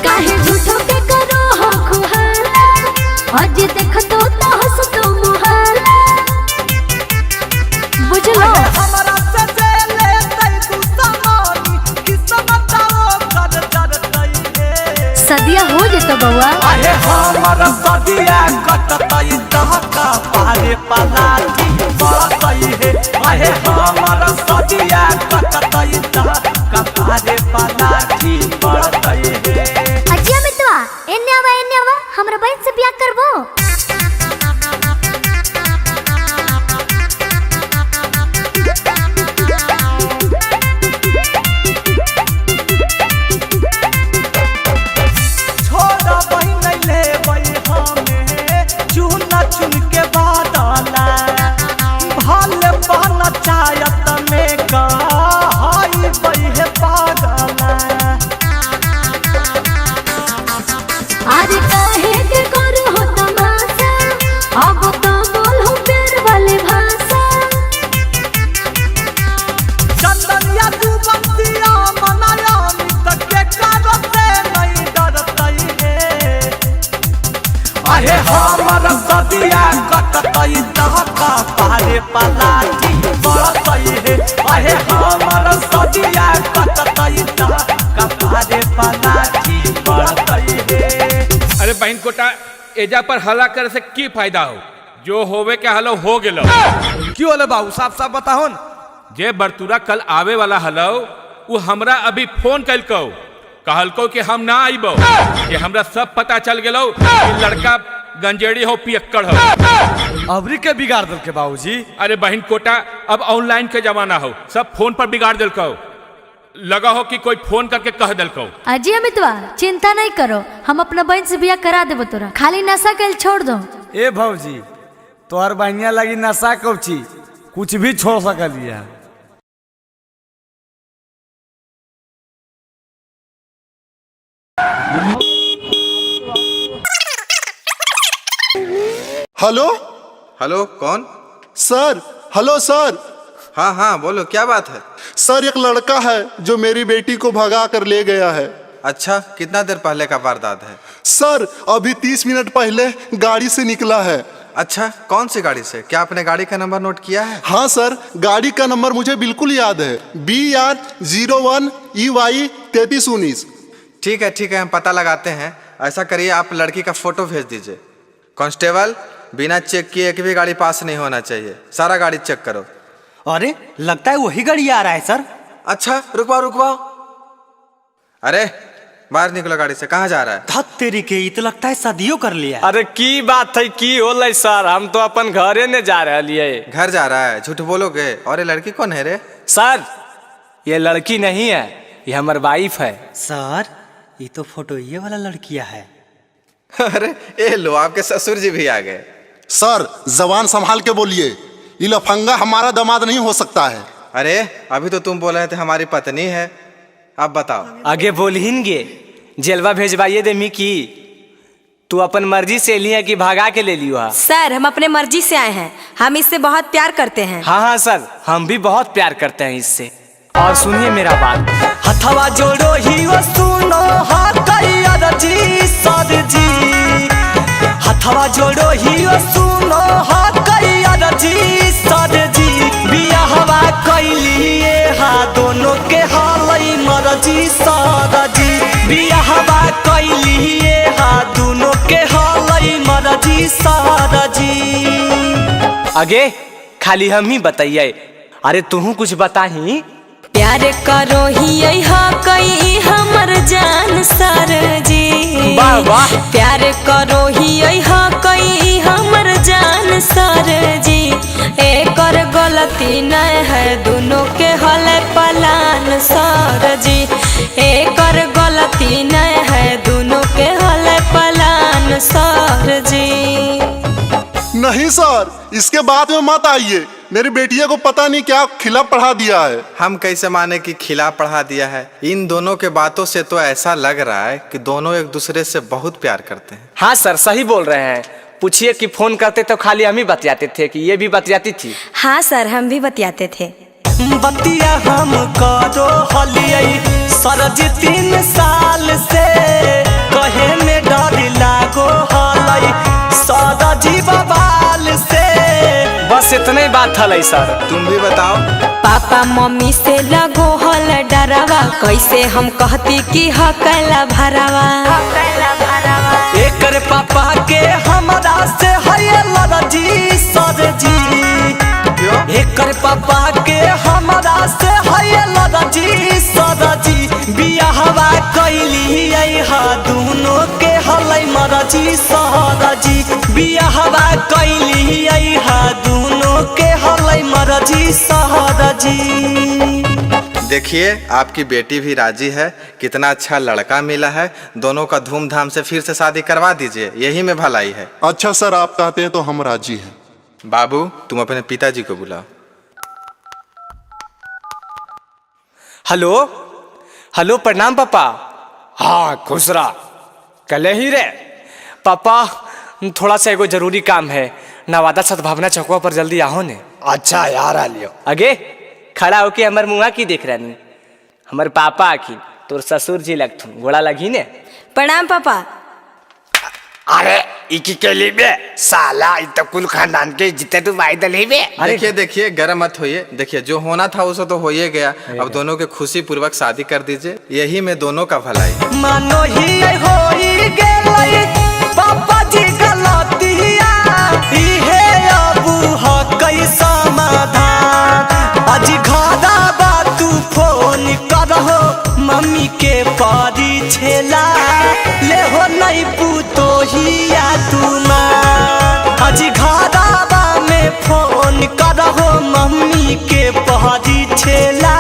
Speaker 5: काहे झूठो के करो हो खुहाला, आज देखतो तो हंसतो मुहाला।
Speaker 9: बुझलो
Speaker 6: हमरा से जे लेतै तू समानी, किस्मत ओकर जरतै हे।
Speaker 5: सदिया हो जेतो बउआ।
Speaker 6: अरे हमर सदिया कटतै दहका पारे पलाटी बरतै हे। अरे हमर सदिया कटतै दहका पारे पलाटी बरतै हे।
Speaker 9: अजय मितवा एने आवा एने आवा, हमरा बहन से बियाह करबो।
Speaker 6: छोड़ा बहिन लेबै हमे चुन चुन के बादला, भल पंचायत में कहई बहे पागला।
Speaker 5: अरे काहे के करो हो तमाशा, अब तो बोल हो प्यार वाली भाषा।
Speaker 6: चंदनिया तू बंसिया मनाया मित के कारो से नहीं डरतई हे। अरे हमर सदिया कटतई दहका पारे पलाटी बरतई हे। अरे हमर सदिया कटतई दहका पारे पलाटी बरतई हे।
Speaker 20: अरे बहन कोटा, एजा पर हल्ला करे से की फायदा हो? जो होवे के हलो हो गेलो।
Speaker 21: क्यों होले बाबू, साफ साफ बताहो न।
Speaker 20: जे बरतुरा कल आवे वाला हलो, उ हमरा अभी फोन कलको, कहलको कि हम ना आइबो, कि हमरा सब पता चल गेलो कि लड़का गंजेड़ी हो पियक्कड़ हो।
Speaker 21: अबरी के बिगाड़ दल के बाबूजी।
Speaker 20: अरे बहन कोटा, अब ऑनलाइन के जमाना हो, सब फोन पर बिगाड़ दिलको। लगा हो कि कोई फोन करके कह दिलको।
Speaker 5: अजय अमितवा चिंता नहीं करो, हम अपना बहन से बियाह करा देबो तोरा, खाली नशा के छोड़ दो।
Speaker 21: ए भौजी, तोहर बहनिया लगी नशा कौची, कुछ भी छोड़ सकलिया।
Speaker 2: हेलो।
Speaker 1: हेलो, कौन?
Speaker 2: सर, हेलो सर।
Speaker 1: हाँ हाँ बोलो, क्या बात है?
Speaker 2: सर एक लड़का है जो मेरी बेटी को भगा कर ले गया है।
Speaker 1: अच्छा, कितना देर पहले का वारदात है?
Speaker 2: सर अभी 30 मिनट पहले गाड़ी से निकला है।
Speaker 1: अच्छा, कौन सी गाड़ी से? क्या आपने गाड़ी का नंबर नोट किया है?
Speaker 2: हाँ सर, गाड़ी का नंबर मुझे बिल्कुल याद है, BR 01 EY 3319।
Speaker 1: ठीक है ठीक है, हम पता लगाते हैं। ऐसा करिए, आप लड़की का फोटो भेज दीजिए। कांस्टेबल, बिना चेक किए एक भी गाड़ी पास नहीं होना चाहिए, सारा गाड़ी चेक करो।
Speaker 6: अरे लगता है वही गाड़ी आ रहा है सर।
Speaker 1: अच्छा रुकवाओ रुकवाओ। अरे बाहर निकलो गाड़ी से, कहाँ जा रहा है?
Speaker 6: धत तेरी के, ये तो लगता है शादियों कर लिया।
Speaker 4: अरे की बात है, की होलै सर, हम तो अपन घरे ने जा रहे।
Speaker 1: घर जा रहा है? झूठ बोलोगे। और ये लड़की कौन है रे?
Speaker 4: सर ये लड़की नहीं है, ये हमार वाइफ है।
Speaker 6: सर ये तो फोटो ये वाला लड़किया है।
Speaker 1: अरे ये लो, आपके ससुर जी भी आ गए।
Speaker 2: सर जबान संभाल के बोलिए, ये लफंगा हमारा दामाद नहीं हो सकता है।
Speaker 1: अरे अभी तो तुम बोल रहे थे हमारी पत्नी है, अब बताओ।
Speaker 4: आगे बोलहिनगे, जेलवा भेजवाइए दे मिकी, तू अपन मर्जी से लिया कि भागा के ले लियो?
Speaker 5: सर हम अपने मर्जी से आए हैं, हम इससे बहुत प्यार करते हैं।
Speaker 4: हाँ हाँ सर, हम भी बहुत प्यार करते हैं इससे। और सुनिए मेरा बात,
Speaker 6: हथवा जोड़ो ही वो सुनो जी सर जी, हथवा जोड़ो ही वो सुनो जी सर जी, बियाहवा कैलिए हा दोनों के हालई मरजी सर जी, बियाहवा कैलिए हा दोनों के हालई मरजी सर जी।
Speaker 4: आगे खाली हम ही बताइए, अरे तुहू कुछ बताही।
Speaker 5: प्यार करो ही कई हमर जान सर जी,
Speaker 4: वाह वाह।
Speaker 5: प्यार करो ही कई हमर जान सर जी, एकर गलती नहीं है दोनों के हल पलान सर जी, एकर गलती नहीं है दोनों के हल पलान सर जी।
Speaker 2: नहीं सर, इसके बाद में मत आइए, मेरी बेटिया को पता नहीं क्या खिला पढ़ा दिया है।
Speaker 1: हम कैसे माने कि खिला पढ़ा दिया है? इन दोनों के बातों से तो ऐसा लग रहा है कि दोनों एक दूसरे से बहुत प्यार करते हैं।
Speaker 4: हाँ सर सही बोल रहे हैं। पूछिए कि फोन करते तो खाली हम ही बतियाते थे कि ये भी बतियाती थी?
Speaker 5: हाँ सर हम भी बतियाते थे।
Speaker 6: बतिया हम करो हलियै सर जी 3 साल से, कहे में डर लागो हलै सर जी बबाल से।
Speaker 4: बस इतने बात हलै सर।
Speaker 1: तुम भी बताओ।
Speaker 5: पापा मम्मी से लगो हल डरावा, कैसे हम कहती कि हकला भरावा।
Speaker 6: एकर पापा के हमरा से है लड़जी सर जी, एकर पापा के हमरा से है लड़जी सर जी, बियाहवा कैलियै हा दोनों के हलै मरजी सर जी, बियाहवा कैलियै हा दोनों के हलै मरजी सर जी।
Speaker 1: देखिए आपकी बेटी भी राजी है, कितना अच्छा लड़का मिला है, दोनों का धूमधाम से फिर से शादी करवा दीजिए, यही में भलाई है।
Speaker 2: अच्छा सर, आप कहते हैं तो हम राजी हैं।
Speaker 1: बाबू तुम अपने पिताजी को बुलाओ।
Speaker 4: हेलो हेलो, प्रणाम पापा। हाँ खुश रहा। कल ही रे पापा, थोड़ा सा एगो जरूरी काम है, नवादा सद्भावना चौकवा पर जल्दी आओ ने।
Speaker 21: अच्छा यार आ लियो।
Speaker 4: अगे खड़ा होके हमर मुआ की देख रही, हमर पापा आखिन तोर ससुर जी लगथुन, गोड़ा लगी ने।
Speaker 5: प्रणाम पापा।
Speaker 21: अरे इकी के लिए साला इ तो कुल खानदान के जितने तू भाई दले बे।
Speaker 1: देखिए देखिए, गरम मत होइए, देखिए जो होना था उसे तो हो ही गया, अब दोनों के खुशी पूर्वक शादी कर दीजिए, यही में दोनों का भलाई।
Speaker 6: मानो ही होई गेलै पापा जी गलतिया, इहे अबू हकै समाधान, आज घरा बा तू फोन करहो मम्मी के परी छेला, ले हो नहीं पुतोहिया तुमा, आज घरा बा में फोन करहो मम्मी के परी छेला,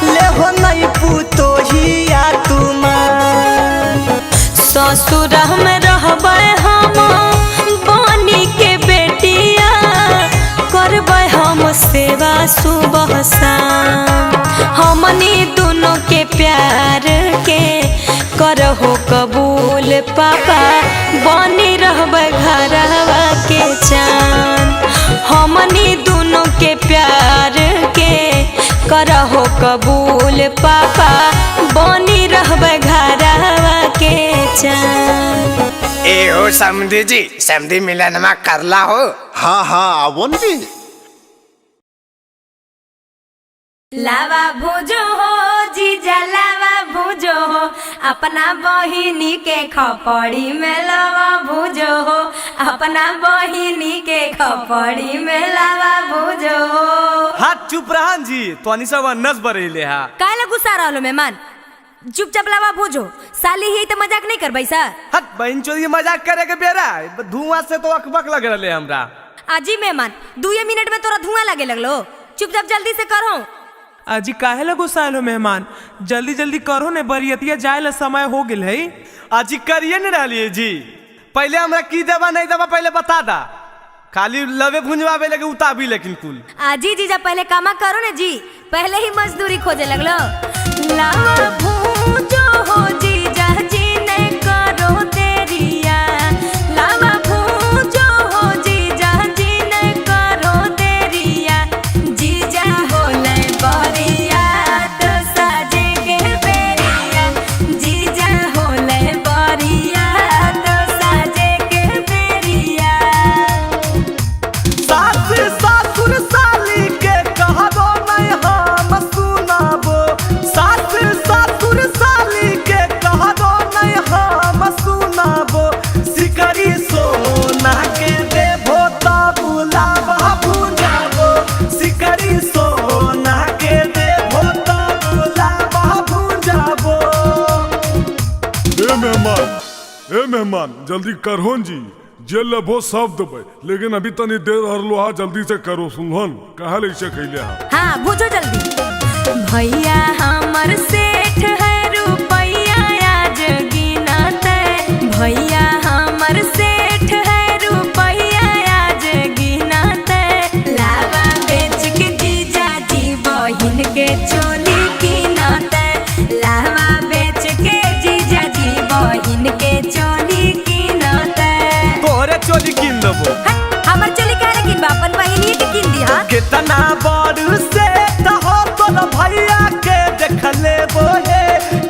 Speaker 6: ले हो नहीं पुतोहिया तुमा।
Speaker 5: ससुर में रहबै हम बनी के बेटिया, करबै हम सेवा सुबह शाम, हमनी दोनों के प्यार के करहो कबूल पापा बनी रहबै घरवा के चान। हमनी दोनों के प्यार के करहो कबूल पापा बनी रहबै घरवा के चान।
Speaker 3: ए हो समधी जी, समधी मिलनमा करला हो।
Speaker 2: हाँ हाँ आवो जी।
Speaker 5: लावा भुजो हो जीजा लावा भुजो हो, अपना बहिनी के खपड़ी में लावा भुजो हो, अपना बहिनी के खपड़ी में लावा भुजो हो।
Speaker 6: हाथ चुप रहन जी, तोनी सब अन्नस बरेले हा।
Speaker 5: काहे ला गुस्सा रहलो मेहमान? चुपचाप लावा भुजो, साली ही तो मजाक नहीं करबै सर।
Speaker 6: हट बहन चोरी मजाक करे के बेरा, धुआं से तो अकबक लग रहले हमरा।
Speaker 5: आजी मेहमान 2 मिनट में तोरा धुआं लगे लगलो, चुपचाप जल्दी से करो।
Speaker 16: अजी काहे ला गुस्साइल हो मेहमान, जल्दी जल्दी करो ने, बरियतिया जाए ला समय हो गेल है।
Speaker 6: अजी करिए ने रहलिए जी, पहले हमरा की देवा नहीं देवा पहले बता दा, खाली लवे भुंजवावे लगे उताबी लेकिन कुल।
Speaker 5: आजी जीजा पहले कामा करो ने जी, पहले ही मजदूरी खोजे लगलो। लावा भूजो हो जीजा जी ने करो देरिया, लावा भूजो हो जीजा जी ने करो देरिया, जीजा होले बरिया तो साजे के बेरिया, जीजा होले बरिया तो साजे के बेरिया।
Speaker 6: सास ससुर साली के कहबो नहीं हम सुनाबो, सास ससुर साली के कहबो नहीं हम सुनाबो, सिकरी सोना के देबो तब लावा भुजाबो, सिकरी सोना के देबो तब लावा भुजाबो।
Speaker 8: ए मेहमान, ए मेहमान जल्दी करहोन जी, जे लेबो सब देबै, लेकिन अभी तनी देर हरलो हा, जल्दी से करो सुनहन काहे लैसे खैले हा।
Speaker 5: हाँ भुजो जल्दी। भैया हमर सेठ है रुपैया आज गिनते, भैया हमर सेठ है रुपैया आज गिनते, लावा बेच के जीजा जी बहिन के चोली गिनते, लावा बेच के जीजा जी बहिन के चोली गिनते।
Speaker 6: तोहरे चोली किन देबो?
Speaker 5: हमर चोली काहे किनबा, अपन बहिनी के किन दिहा।
Speaker 6: कितना बड़ सेठ हो तोर भैया के देख लेबो हे,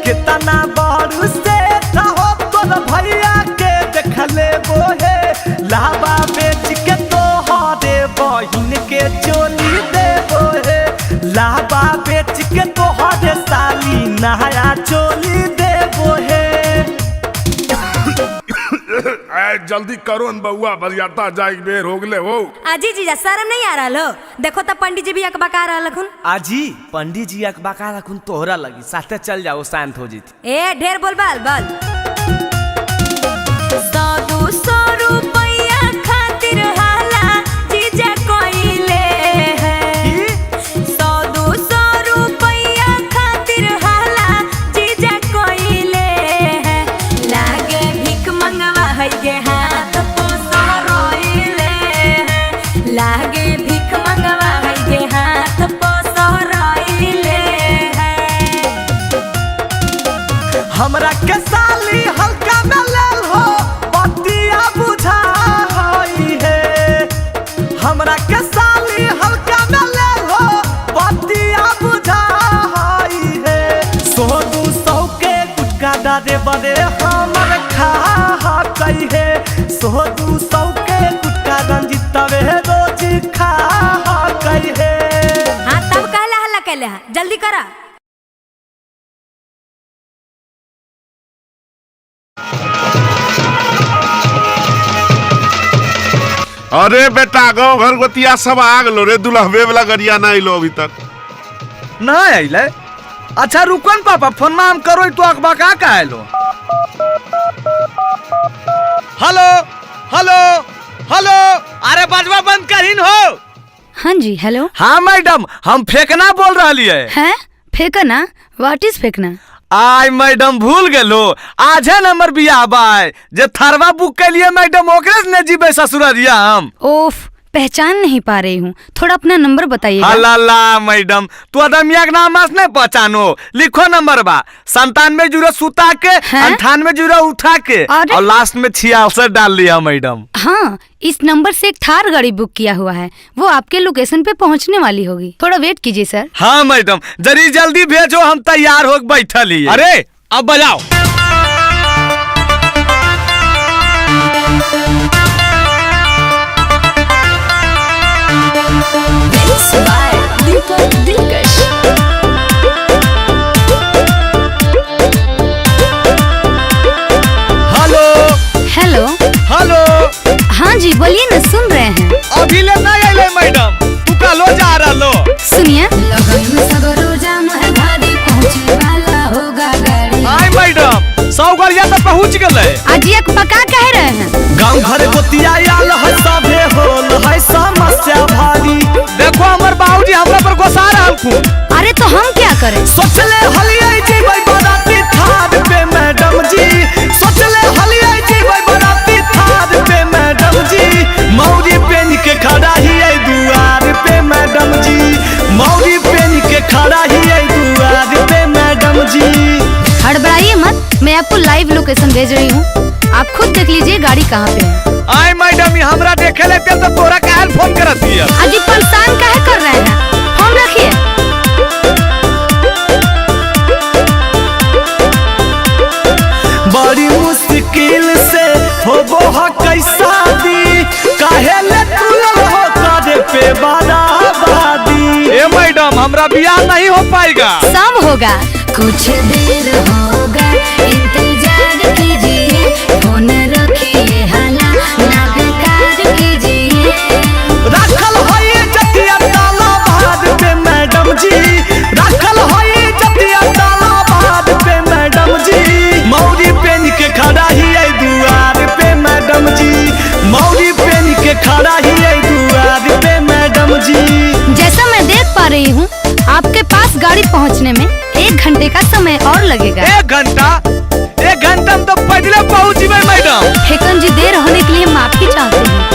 Speaker 6: कितना बड़ सेठ हो तोर भैया के देख लेबो हे, लावा बेच के तोहरे बहिन के चोली देबो हे, लावा बेच के तोहरे साली नया चोली देबो हे।
Speaker 8: जल्दी करो न बउआ, बरियाता जाए के बेर हो गेले हो।
Speaker 5: आजी जीजा शर्म नहीं आ रहा हो? देखो तो पंडित जी भी अकबका रहलखुन।
Speaker 6: आजी पंडित जी अकबका रहलखुन तोहरा लगी, साथे चल जाओ शांत हो जीत।
Speaker 5: ए ढेर बोल बाल बाल। 100-200 रुपैया खातिर हाला जीजा कोइले है, 100-200 रुपैया खातिर हाला जीजा कोइले है, लागे भीख मंगवा है के हाथ पोसो रोइले है, लागे भीख मंगवा है के हाथ पोसो रोइले है।
Speaker 6: हमरा के साली हल्का में लेल हो पतिया बुझा हई है, हमरा के साली हल्का में लेल हो पतिया बुझा हई है, 100-200 के गुटका डारे बड़े हमर खा कही है, 100-200 के गुटका रंजितवे रोज खा कही है।
Speaker 5: हाँ तब कहला हल्ला कैले हा, जल्दी करा।
Speaker 18: अरे बेटा गाँव घर गोतिया सब आ गलो रे, दुल्हबे वाला गरिया ना अइलो अभी तक।
Speaker 12: ना अइले? अच्छा रुकन पापा, फोन में हम करो तो अकबका का आइलो। हेलो हेलो हेलो, अरे बजवा बंद करीन हो।
Speaker 23: हाँ जी हेलो।
Speaker 12: हाँ मैडम हम फेंकना बोल रही है।
Speaker 23: हैं फेंकना? What is फेंकना?
Speaker 12: आय मैडम भूल गेलो, आज है नंबर बियाह बाय जे थरवा बुक के लिए मैडम ओकरे से ने जीबे ससुररिया हम।
Speaker 23: ओफ पहचान नहीं पा रही हूँ, थोड़ा अपना नंबर बताइएगा।
Speaker 12: अल्लाह मैडम, तू आदमिया के नाम नहीं पहचानो। लिखो नंबर बा 97 सुता के 98 उठा के और लास्ट में 66 डाल लिया मैडम।
Speaker 23: हाँ, इस नंबर से एक थार गाड़ी बुक किया हुआ है, वो आपके लोकेशन पे पहुँचने वाली होगी, थोड़ा वेट कीजिए सर।
Speaker 12: हाँ मैडम, जरी जल्दी भेजो, हम तैयार हो बैठल ही। अरे अब बजाओ। हेलो
Speaker 23: हेलो
Speaker 12: हेलो,
Speaker 23: हाँ जी बोलिए ना, सुन रहे हैं।
Speaker 12: अभी ले नहीं आइले मैडम, तू कलो जा रहा लो।
Speaker 23: सुनिए,
Speaker 12: आई मैडम 100 गाड़िया तो पहुँच गए।
Speaker 23: अजिया पका कह रहे हैं।
Speaker 6: गाँव घर गोतिया आयल है सभे होल है समस्या भारी।
Speaker 12: देखो हमर बाबूजी हमरा पर गुस्सा रहल।
Speaker 23: अरे तो हम क्या करें?
Speaker 6: सोचले हलियै जीबै बराती थार पे मैडम जी, सोचले हलियै जीबै बराती थार पे मैडम जी, मौरी पेन के खड़ा ही दुआर पे मैडम जी, मौरी पेन के खड़ा ही दुआर पे मैडम जी।
Speaker 23: हड़बड़ाइए मत, मैं आपको लाइव लोकेशन भेज रही हूँ, आप खुद देख लीजिए गाड़ी कहाँ पे है।
Speaker 12: आय मैडम, ये हमरा देखे लेते तो तोरा काहे फोन करत हिय?
Speaker 23: अजी परेशान काहे कर रहे हैं, फोन रखिए।
Speaker 6: बड़ी मुश्किल से होबो ह कैसा दी, काहे ले तुलल हो करे पे बराबरी।
Speaker 12: ए मैडम, हमरा बियाह नहीं हो पाएगा।
Speaker 23: सब होगा,
Speaker 7: कुछ देर होगा, इंतजार कीजिए, फोन रखिए हला ना बेकार कीजिए।
Speaker 6: राखल है जतिया ताला बाद पे मैडम जी, राखल है जतिया ताला बाद पे मैडम जी, मौरी पेन के खड़ा ही दुआर पे मैडम जी, मौरी पेन के खड़ा ही दुआर पे मैडम जी।
Speaker 23: जैसा मैं देख पा रही हूँ, आपके पास गाड़ी पहुँचने में 1 घंटे का समय और लगेगा।
Speaker 12: 1 घंटा? 1 घंटा में तो पैदल पहुँच जीबै मैडम।
Speaker 23: फेकन जी, देर होने के लिए माफी चाहते हैं।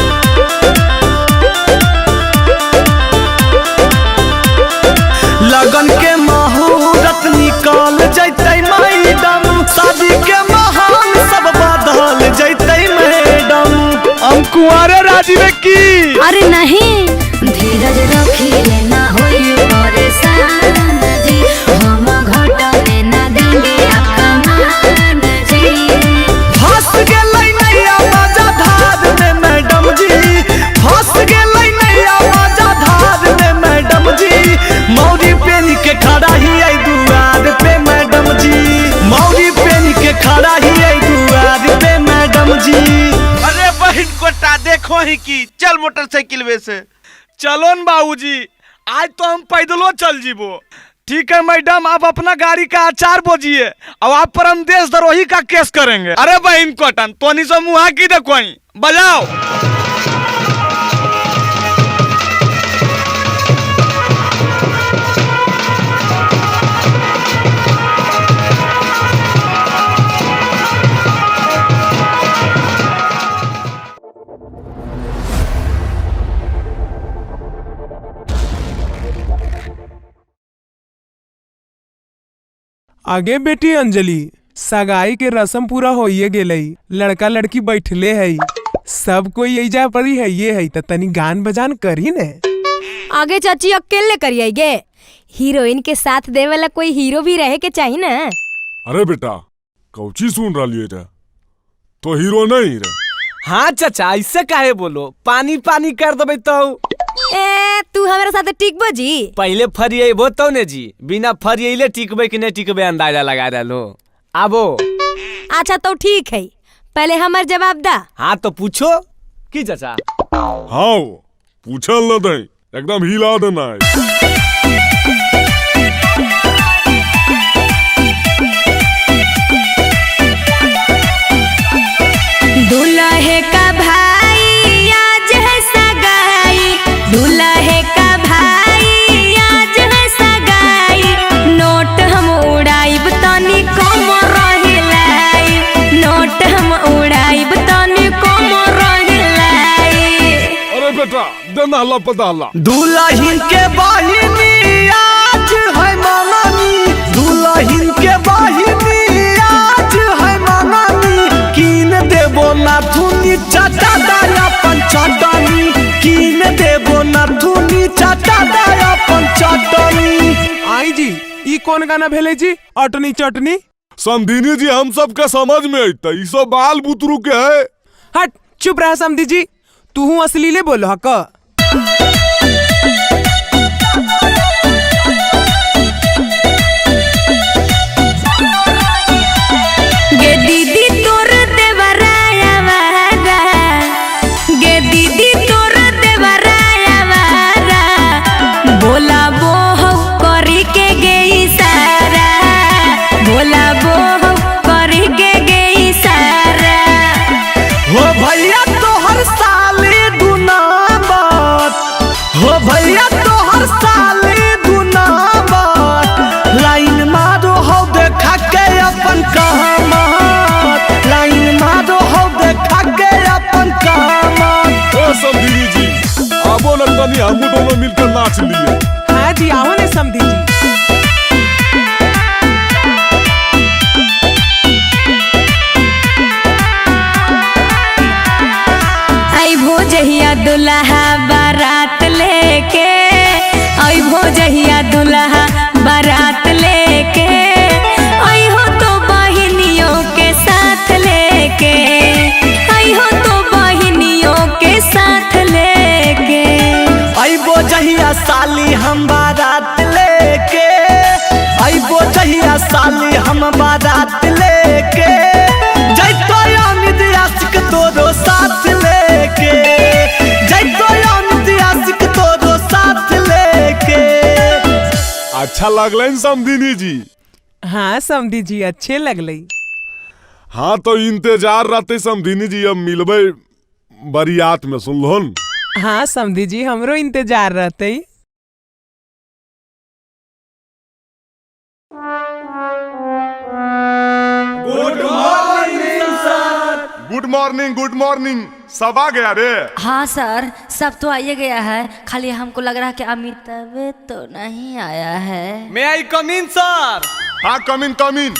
Speaker 6: लगन के मुहूर्त निकल जैतै मैडम, शादी के महान सब बदल जैतै मैडम।
Speaker 12: हम कुंवारे राजी में की?
Speaker 23: अरे नहीं,
Speaker 7: धीरज रखिए ना होइए परेशान जी, हम घटने ना देंगे आपका मान जी।
Speaker 6: फंस गेलै नैया मजा धार में मैडम जी, फंस गेलै नैया मजा धार में मैडम जी, मौरी पेन के खड़ा ही दुआर पे मैडम जी, मौरी पेन के खड़ा ही दुआर पे मैडम जी।
Speaker 10: अरे बहन कोटा देखो ही की, चल मोटरसाइकिल वे से।
Speaker 12: चलो न बाबूजी, आज तो हम पैदलो चल जीबो। ठीक है मैडम, आप अपना गाड़ी का अचार बोझिए और आप पर हम देशद्रोही का केस करेंगे। अरे बहन कोटन, तोनी से मुहा की देखो, बजाओ।
Speaker 16: आगे बेटी अंजलि, सगाई के रस्म पूरा होइए गेलई, लड़का लड़की बैठले है, सब कोई एजा परी है ये है, त तनी गान बजान करी ने।
Speaker 5: आगे चाची अकेले करिए गे, हीरोइन के साथ दे वाला कोई हीरो भी रहे के चाहिए ना।
Speaker 8: अरे बेटा, कौची सुन रही रे, तो हीरो नहीं रे।
Speaker 14: हाँ चाचा, ऐसे काहे बोलो, पानी पानी कर देबे तो।
Speaker 5: ए तू हमारे साथ टिकबो जी?
Speaker 14: पहले फरियबो तो ने जी, बिना फरियले टिकबे कि नहीं टिकबे अंदाजा लगा रहो। आबो।
Speaker 5: अच्छा तो ठीक है, पहले हमार जवाब दा।
Speaker 14: हाँ तो पूछो की चाचा।
Speaker 8: हाँ पूछल न दे, एकदम हिला देना है।
Speaker 5: दूल्हे का भाई आज है सगाई, दूल्हे का भाई आज है सगाई, नोट हम उड़ाइब तनी कम रहिलाई, नोट हम उड़ाइब तनी कम रहिलाई।
Speaker 8: अरे बेटा दे नहला पदहला।
Speaker 6: दुल्हन के बहिनी आज है मंगनी, दुल्हन के बहिनी आज है मंगनी, कीन देबो नाथुनी चाचा दाया पंचटनी, कीन देबो नाथुनी चाचा दाया पंचटनी।
Speaker 16: आई जी ई कौन गाना भेले जी अटनी चटनी?
Speaker 8: समधिनी जी हम सब के समझ में अइतै, ई सब बाल बुतरू के है।
Speaker 16: हट चुप रह समधी जी, तू असलीले बोलो हक।
Speaker 5: गे दीदी तोर देवराया वारा, गे दीदी तोर देवराया वारा, बोला बो हौ करी के गे इशारा, बोला बो हौ करी के गे इशारा।
Speaker 6: हो भैया तोहर साली दुनामत, हो भैया तोहर साली दुनामत, लाइन मारो हो देखा के अपन कामत, लाइन मारो हो देखा के अपन कामत।
Speaker 8: ओ समधिनी जी आबो न तनी हमू दोनों मिलकर नाच लिए।
Speaker 16: हाँ जी आओ ने समधी जी।
Speaker 5: आई भोजहिया दुल्हा बारात लेके, आई भोजहिया दुल्हा बारात लेके, आई हो तो बहिनियों के साथ लेके, आई हो तो बहिनियों के साथ लेके।
Speaker 6: अइबो जहिया साली हम बारात लेके, अइबो जहिया साली हम बारात लेके, जैतो अमित आशिक तोरो साथ लेके, जैतो अमित आशिक तोरो साथ लेके।
Speaker 8: अच्छा लगलै न समधिनी जी?
Speaker 16: हाँ समधी जी अच्छे लगलै।
Speaker 8: हाँ तो इंतजार रहते समधिनी जी, अब मिलबै बरियात में, सुनलहो न?
Speaker 16: हाँ समधी जी हमरो इंतजार रहते।
Speaker 8: Good morning sir. Good morning, good morning. सब आ गया रे?
Speaker 9: हाँ सर सब तो आइए गया है, खाली हमको लग रहा है कि अमिताभ तो नहीं आया है।
Speaker 4: May I come in sir?
Speaker 8: हाँ कम इन कम इन।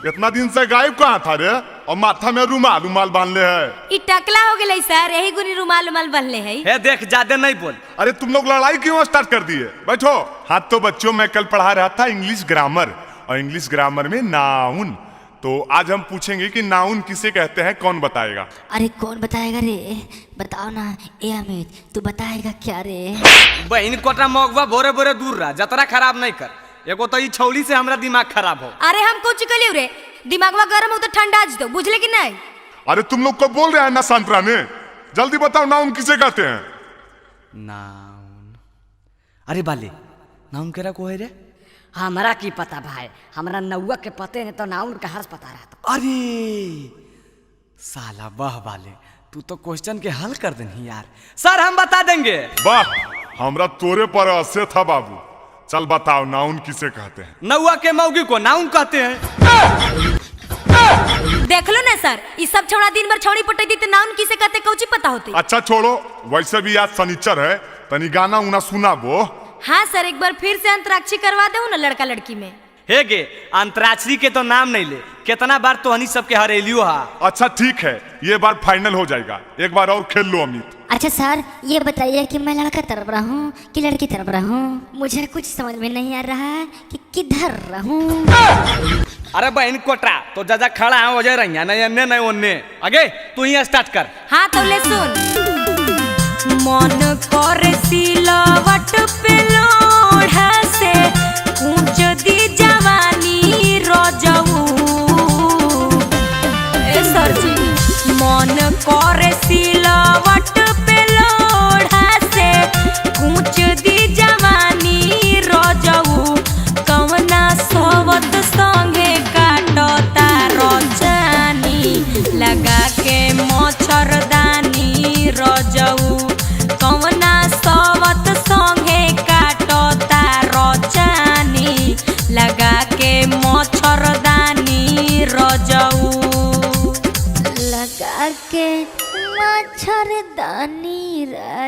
Speaker 8: इतना दिन से गायब कहाँ था रे, और माथा में रुमाल रुमाल बांध ले है।
Speaker 5: ई टकला हो गेलै सर, यही गुनी रुमाल उमाल बन्हले है।
Speaker 4: हे देख ज्यादा नहीं बोल।
Speaker 8: अरे तुम लोग लड़ाई क्यों स्टार्ट कर दिए, बैठो। हाँ तो बच्चों मैं कल पढ़ा रहा था इंग्लिश ग्रामर, और इंग्लिश ग्रामर में नाउन, तो आज हम पूछेंगे कि नाउन किसे कहते हैं, कौन बताएगा?
Speaker 9: अरे कौन बताएगा रे, बताओ ना। ए अमित तू बताएगा क्या रे?
Speaker 4: बहन कोटा मगवा भोरे भोरे दूर रहा, जतरा खराब नहीं कर। एगो तो ई छौली से हमरा दिमाग खराब हो।
Speaker 5: अरे हम कुछ कलियो रे, दिमागवा गरम हो तो ठंडा आज दो, बुझले कि नहीं?
Speaker 8: अरे तुम लोग को बोल रहे हैं ना सांतरा ने, जल्दी बताओ नाउन किसे कहते हैं?
Speaker 4: नाउन, अरे बाले नाउन केरा को है रे?
Speaker 22: हमरा की पता भाई, हमरा नौआ के पते नहीं तो नाउन का हर्ष पता रहता।
Speaker 4: अरे साला वाह बाले, तू तो क्वेश्चन के हल कर देनी यार। सर हम बता देंगे।
Speaker 8: वाह हमरा तोरे पर असे था बाबू। चल बताओ नाउन किसे कहते हैं?
Speaker 4: नौआ के मौगी को नाउन कहते हैं।
Speaker 5: देख लो ना सर, ये सब छोड़ा दिन भर छौड़ी पटई दी तो नाउन किसे कहते कौची पता होती।
Speaker 8: अच्छा छोड़ो, वैसे भी आज शनिचर है, तनी गाना उना सुनाबो।
Speaker 5: हाँ सर एक बार फिर से अंतराक्षरी करवा दो ना लड़का लड़की में।
Speaker 4: हे गे अंतराक्षरी के तो नाम नहीं ले, कितना बार तो हनी सबके हरेलियो हा।
Speaker 8: अच्छा ठीक है, ये बार फाइनल हो जाएगा, एक बार और खेल लो अमित।
Speaker 9: अच्छा सर ये बताइए कि मैं लड़का तरफ रहूं कि लड़की तरफ रहूं? मुझे कुछ समझ में नहीं आ रहा है कि किधर रहूं।
Speaker 4: अरे बहन कोटा तो जाजा खड़ा है वजह रही नहीं अन्य नहीं ओन्ने, आगे तू ही स्टार्ट कर।
Speaker 5: हाँ तो ले सुन। मन कर सिलवट पे लोढ़ा से ऊंच दी जवानी रजऊ। ए सर जी मन कर सिलवट पे लोढ़ा से ऊंच दी जवानी रजऊ, कवना सोवत संगे काटता रजानी, लगा के मच्छरदानी रजऊ, कवना सोवत संगे काटता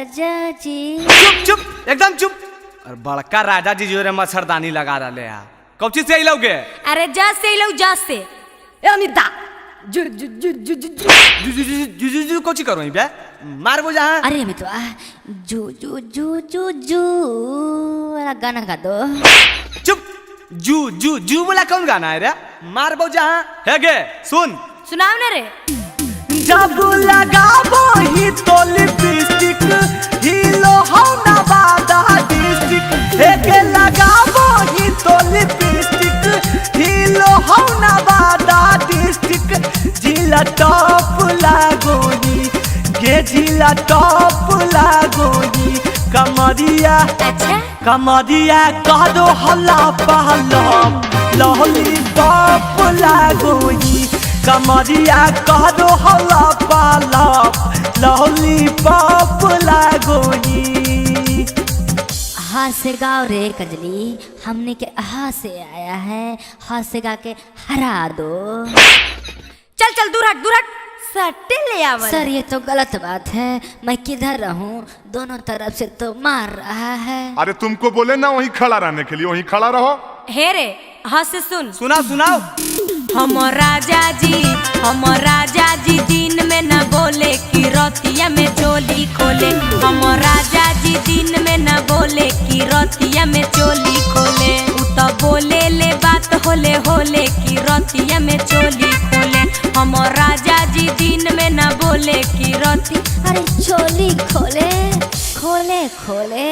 Speaker 9: राजा जी।
Speaker 6: चुप चुप एकदम चुप। और बड़का राजा जी जो रे मच्छरदानी लगा रहे हैं, कौची से अइलौगे?
Speaker 5: अरे जा से अइलौ, जा से।
Speaker 22: ए अमिता जु जु जु जु जु
Speaker 6: जु जु जु जु जु कौची करो बे, मारबो जहां।
Speaker 9: अरे मितवा जू जू जू जू जू वाला गाना गा दो।
Speaker 6: चुप, जू जू जू वाला कौन गाना है रे, मारबो जहां। हे गे सुन,
Speaker 5: सुनाओ ना रे।
Speaker 6: जब लगाबो ही तो लिपस्टिक हिलो हो नवादा डिस्ट्रिक्ट। हे गे लगाबो ही तो लिपस्टिक हिलो हो नवादा डिस्ट्रिक्ट। जिला टॉप लागोनी गे, जिला टॉप लागोनी। कमरिया
Speaker 5: अच्छा
Speaker 6: कमरिया कह दो हल्ला पहला लहली टॉप लागोनी। कमरिया कह दो हल्ला पहला लहली पॉप लागोनी।
Speaker 9: हा से गाओ रे कंजली, हमने के हा से आया है, हा से गा के हरा दो।
Speaker 5: चल चल दूर हट दूर हट, सट्टे ले आवल।
Speaker 9: सर ये तो गलत बात है, मैं किधर रहूं, दोनों तरफ से तो मार रहा है।
Speaker 17: अरे तुमको बोले ना वहीं खड़ा रहने के लिए, वहीं खड़ा रहो।
Speaker 5: हे रे हाँ से सुन,
Speaker 6: सुना सुनाओ।
Speaker 5: हम राजा जी दिन में न बोले कि रतिया में चोली खोले। हम राजा जी दिन में न बोले कि रतिया में चोली खोले। उ तो बोले ले बात होले होले कि रतिया में चोली खोले। हम राजा जी दिन में न बोले कि रति,
Speaker 9: अरे चोली खोले खोले खोले।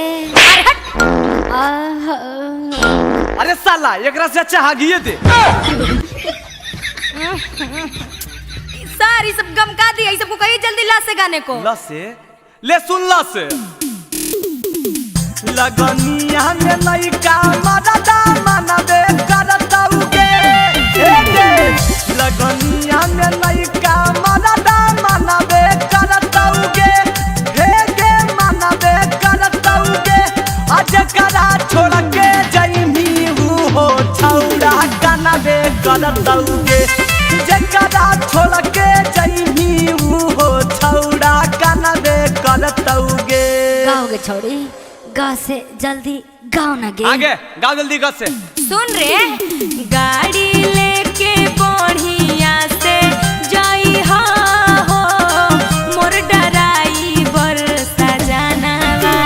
Speaker 6: अरे साला एकरा से अच्छा हागिए दे।
Speaker 5: सारी सब गम का दिया, सबको कहिए जल्दी ला से गाने को।
Speaker 6: ला से ले सुन ला से। लगनिया में लइका मरदा मनबे करतौगे। लगनिया में लइका मरदा मनबे करतौगे। हे गे मनबे करतौगे। आज करा छोड़ के जइमी हो छौड़ा कनबे करतौगे। जकरा छोड़ के जइमी हो छौड़ा कनबे करतौगे।
Speaker 9: गाओगे छोड़ी गा से जल्दी गाओ ना गे।
Speaker 6: आगे गाओ जल्दी गा से।
Speaker 5: सुन रे गाड़ी लेके बढ़िया से जाई हो मोर डराइवर सजनवा।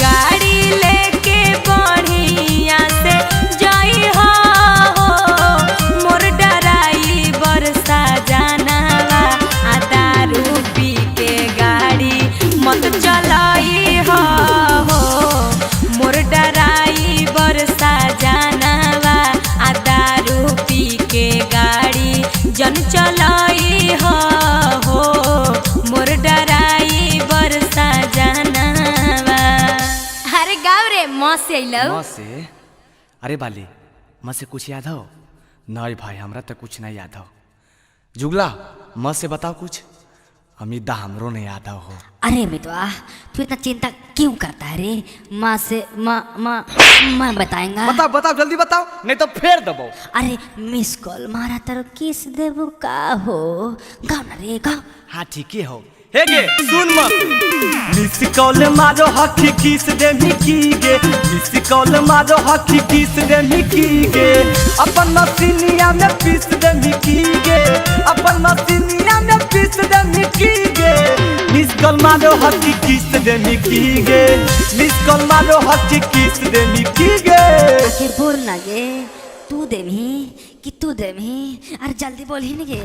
Speaker 5: गाड़ी लेके बढ़िया से जाई हो मोर डराइवर सजनवा। आ दारू पी के गाड़ी मत चलाई हो मोर डराइवर सजनवा। आ दारू पी के गाड़ी जन चलाई हो मोर डराइवर सजनवा। अरे गाँव रे माँ से अइलौ।
Speaker 6: माँ से? अरे बाली माँ से कुछ याद हो? नहीं भाई हमरा तो कुछ नहीं याद हो। जुगला माँ से बताओ कुछ। अमिता हमरो नहीं याद हो।
Speaker 9: अरे मितवा तू इतना चिंता क्यों करता है रे, माँ से माँ माँ माँ बताएंगा।
Speaker 6: बताओ बताओ जल्दी बताओ नहीं तो फेर दबो।
Speaker 9: अरे मिस कॉल मारा तारो किस देबो का हो, गाओ ना रे गाओ।
Speaker 6: हाँ ठीक है हो। हे गे सुन मत। मिस कॉल मारो हकी किस दे मिकी गे। मिस कॉल मारो हकी किस दे मिकी गे। अपन मसीनिया में पीस दे मिकी गे। अपन मसीनिया में पीस दे मिकी गे। मिस कॉल मारो हकी किस दे मिकी गे। मिस कॉल मारो हकी किस दे मिकी गे।
Speaker 9: आके बोल ना गे, तू देमी कि तू देमी, अरे जल्दी बोल ही ना गे।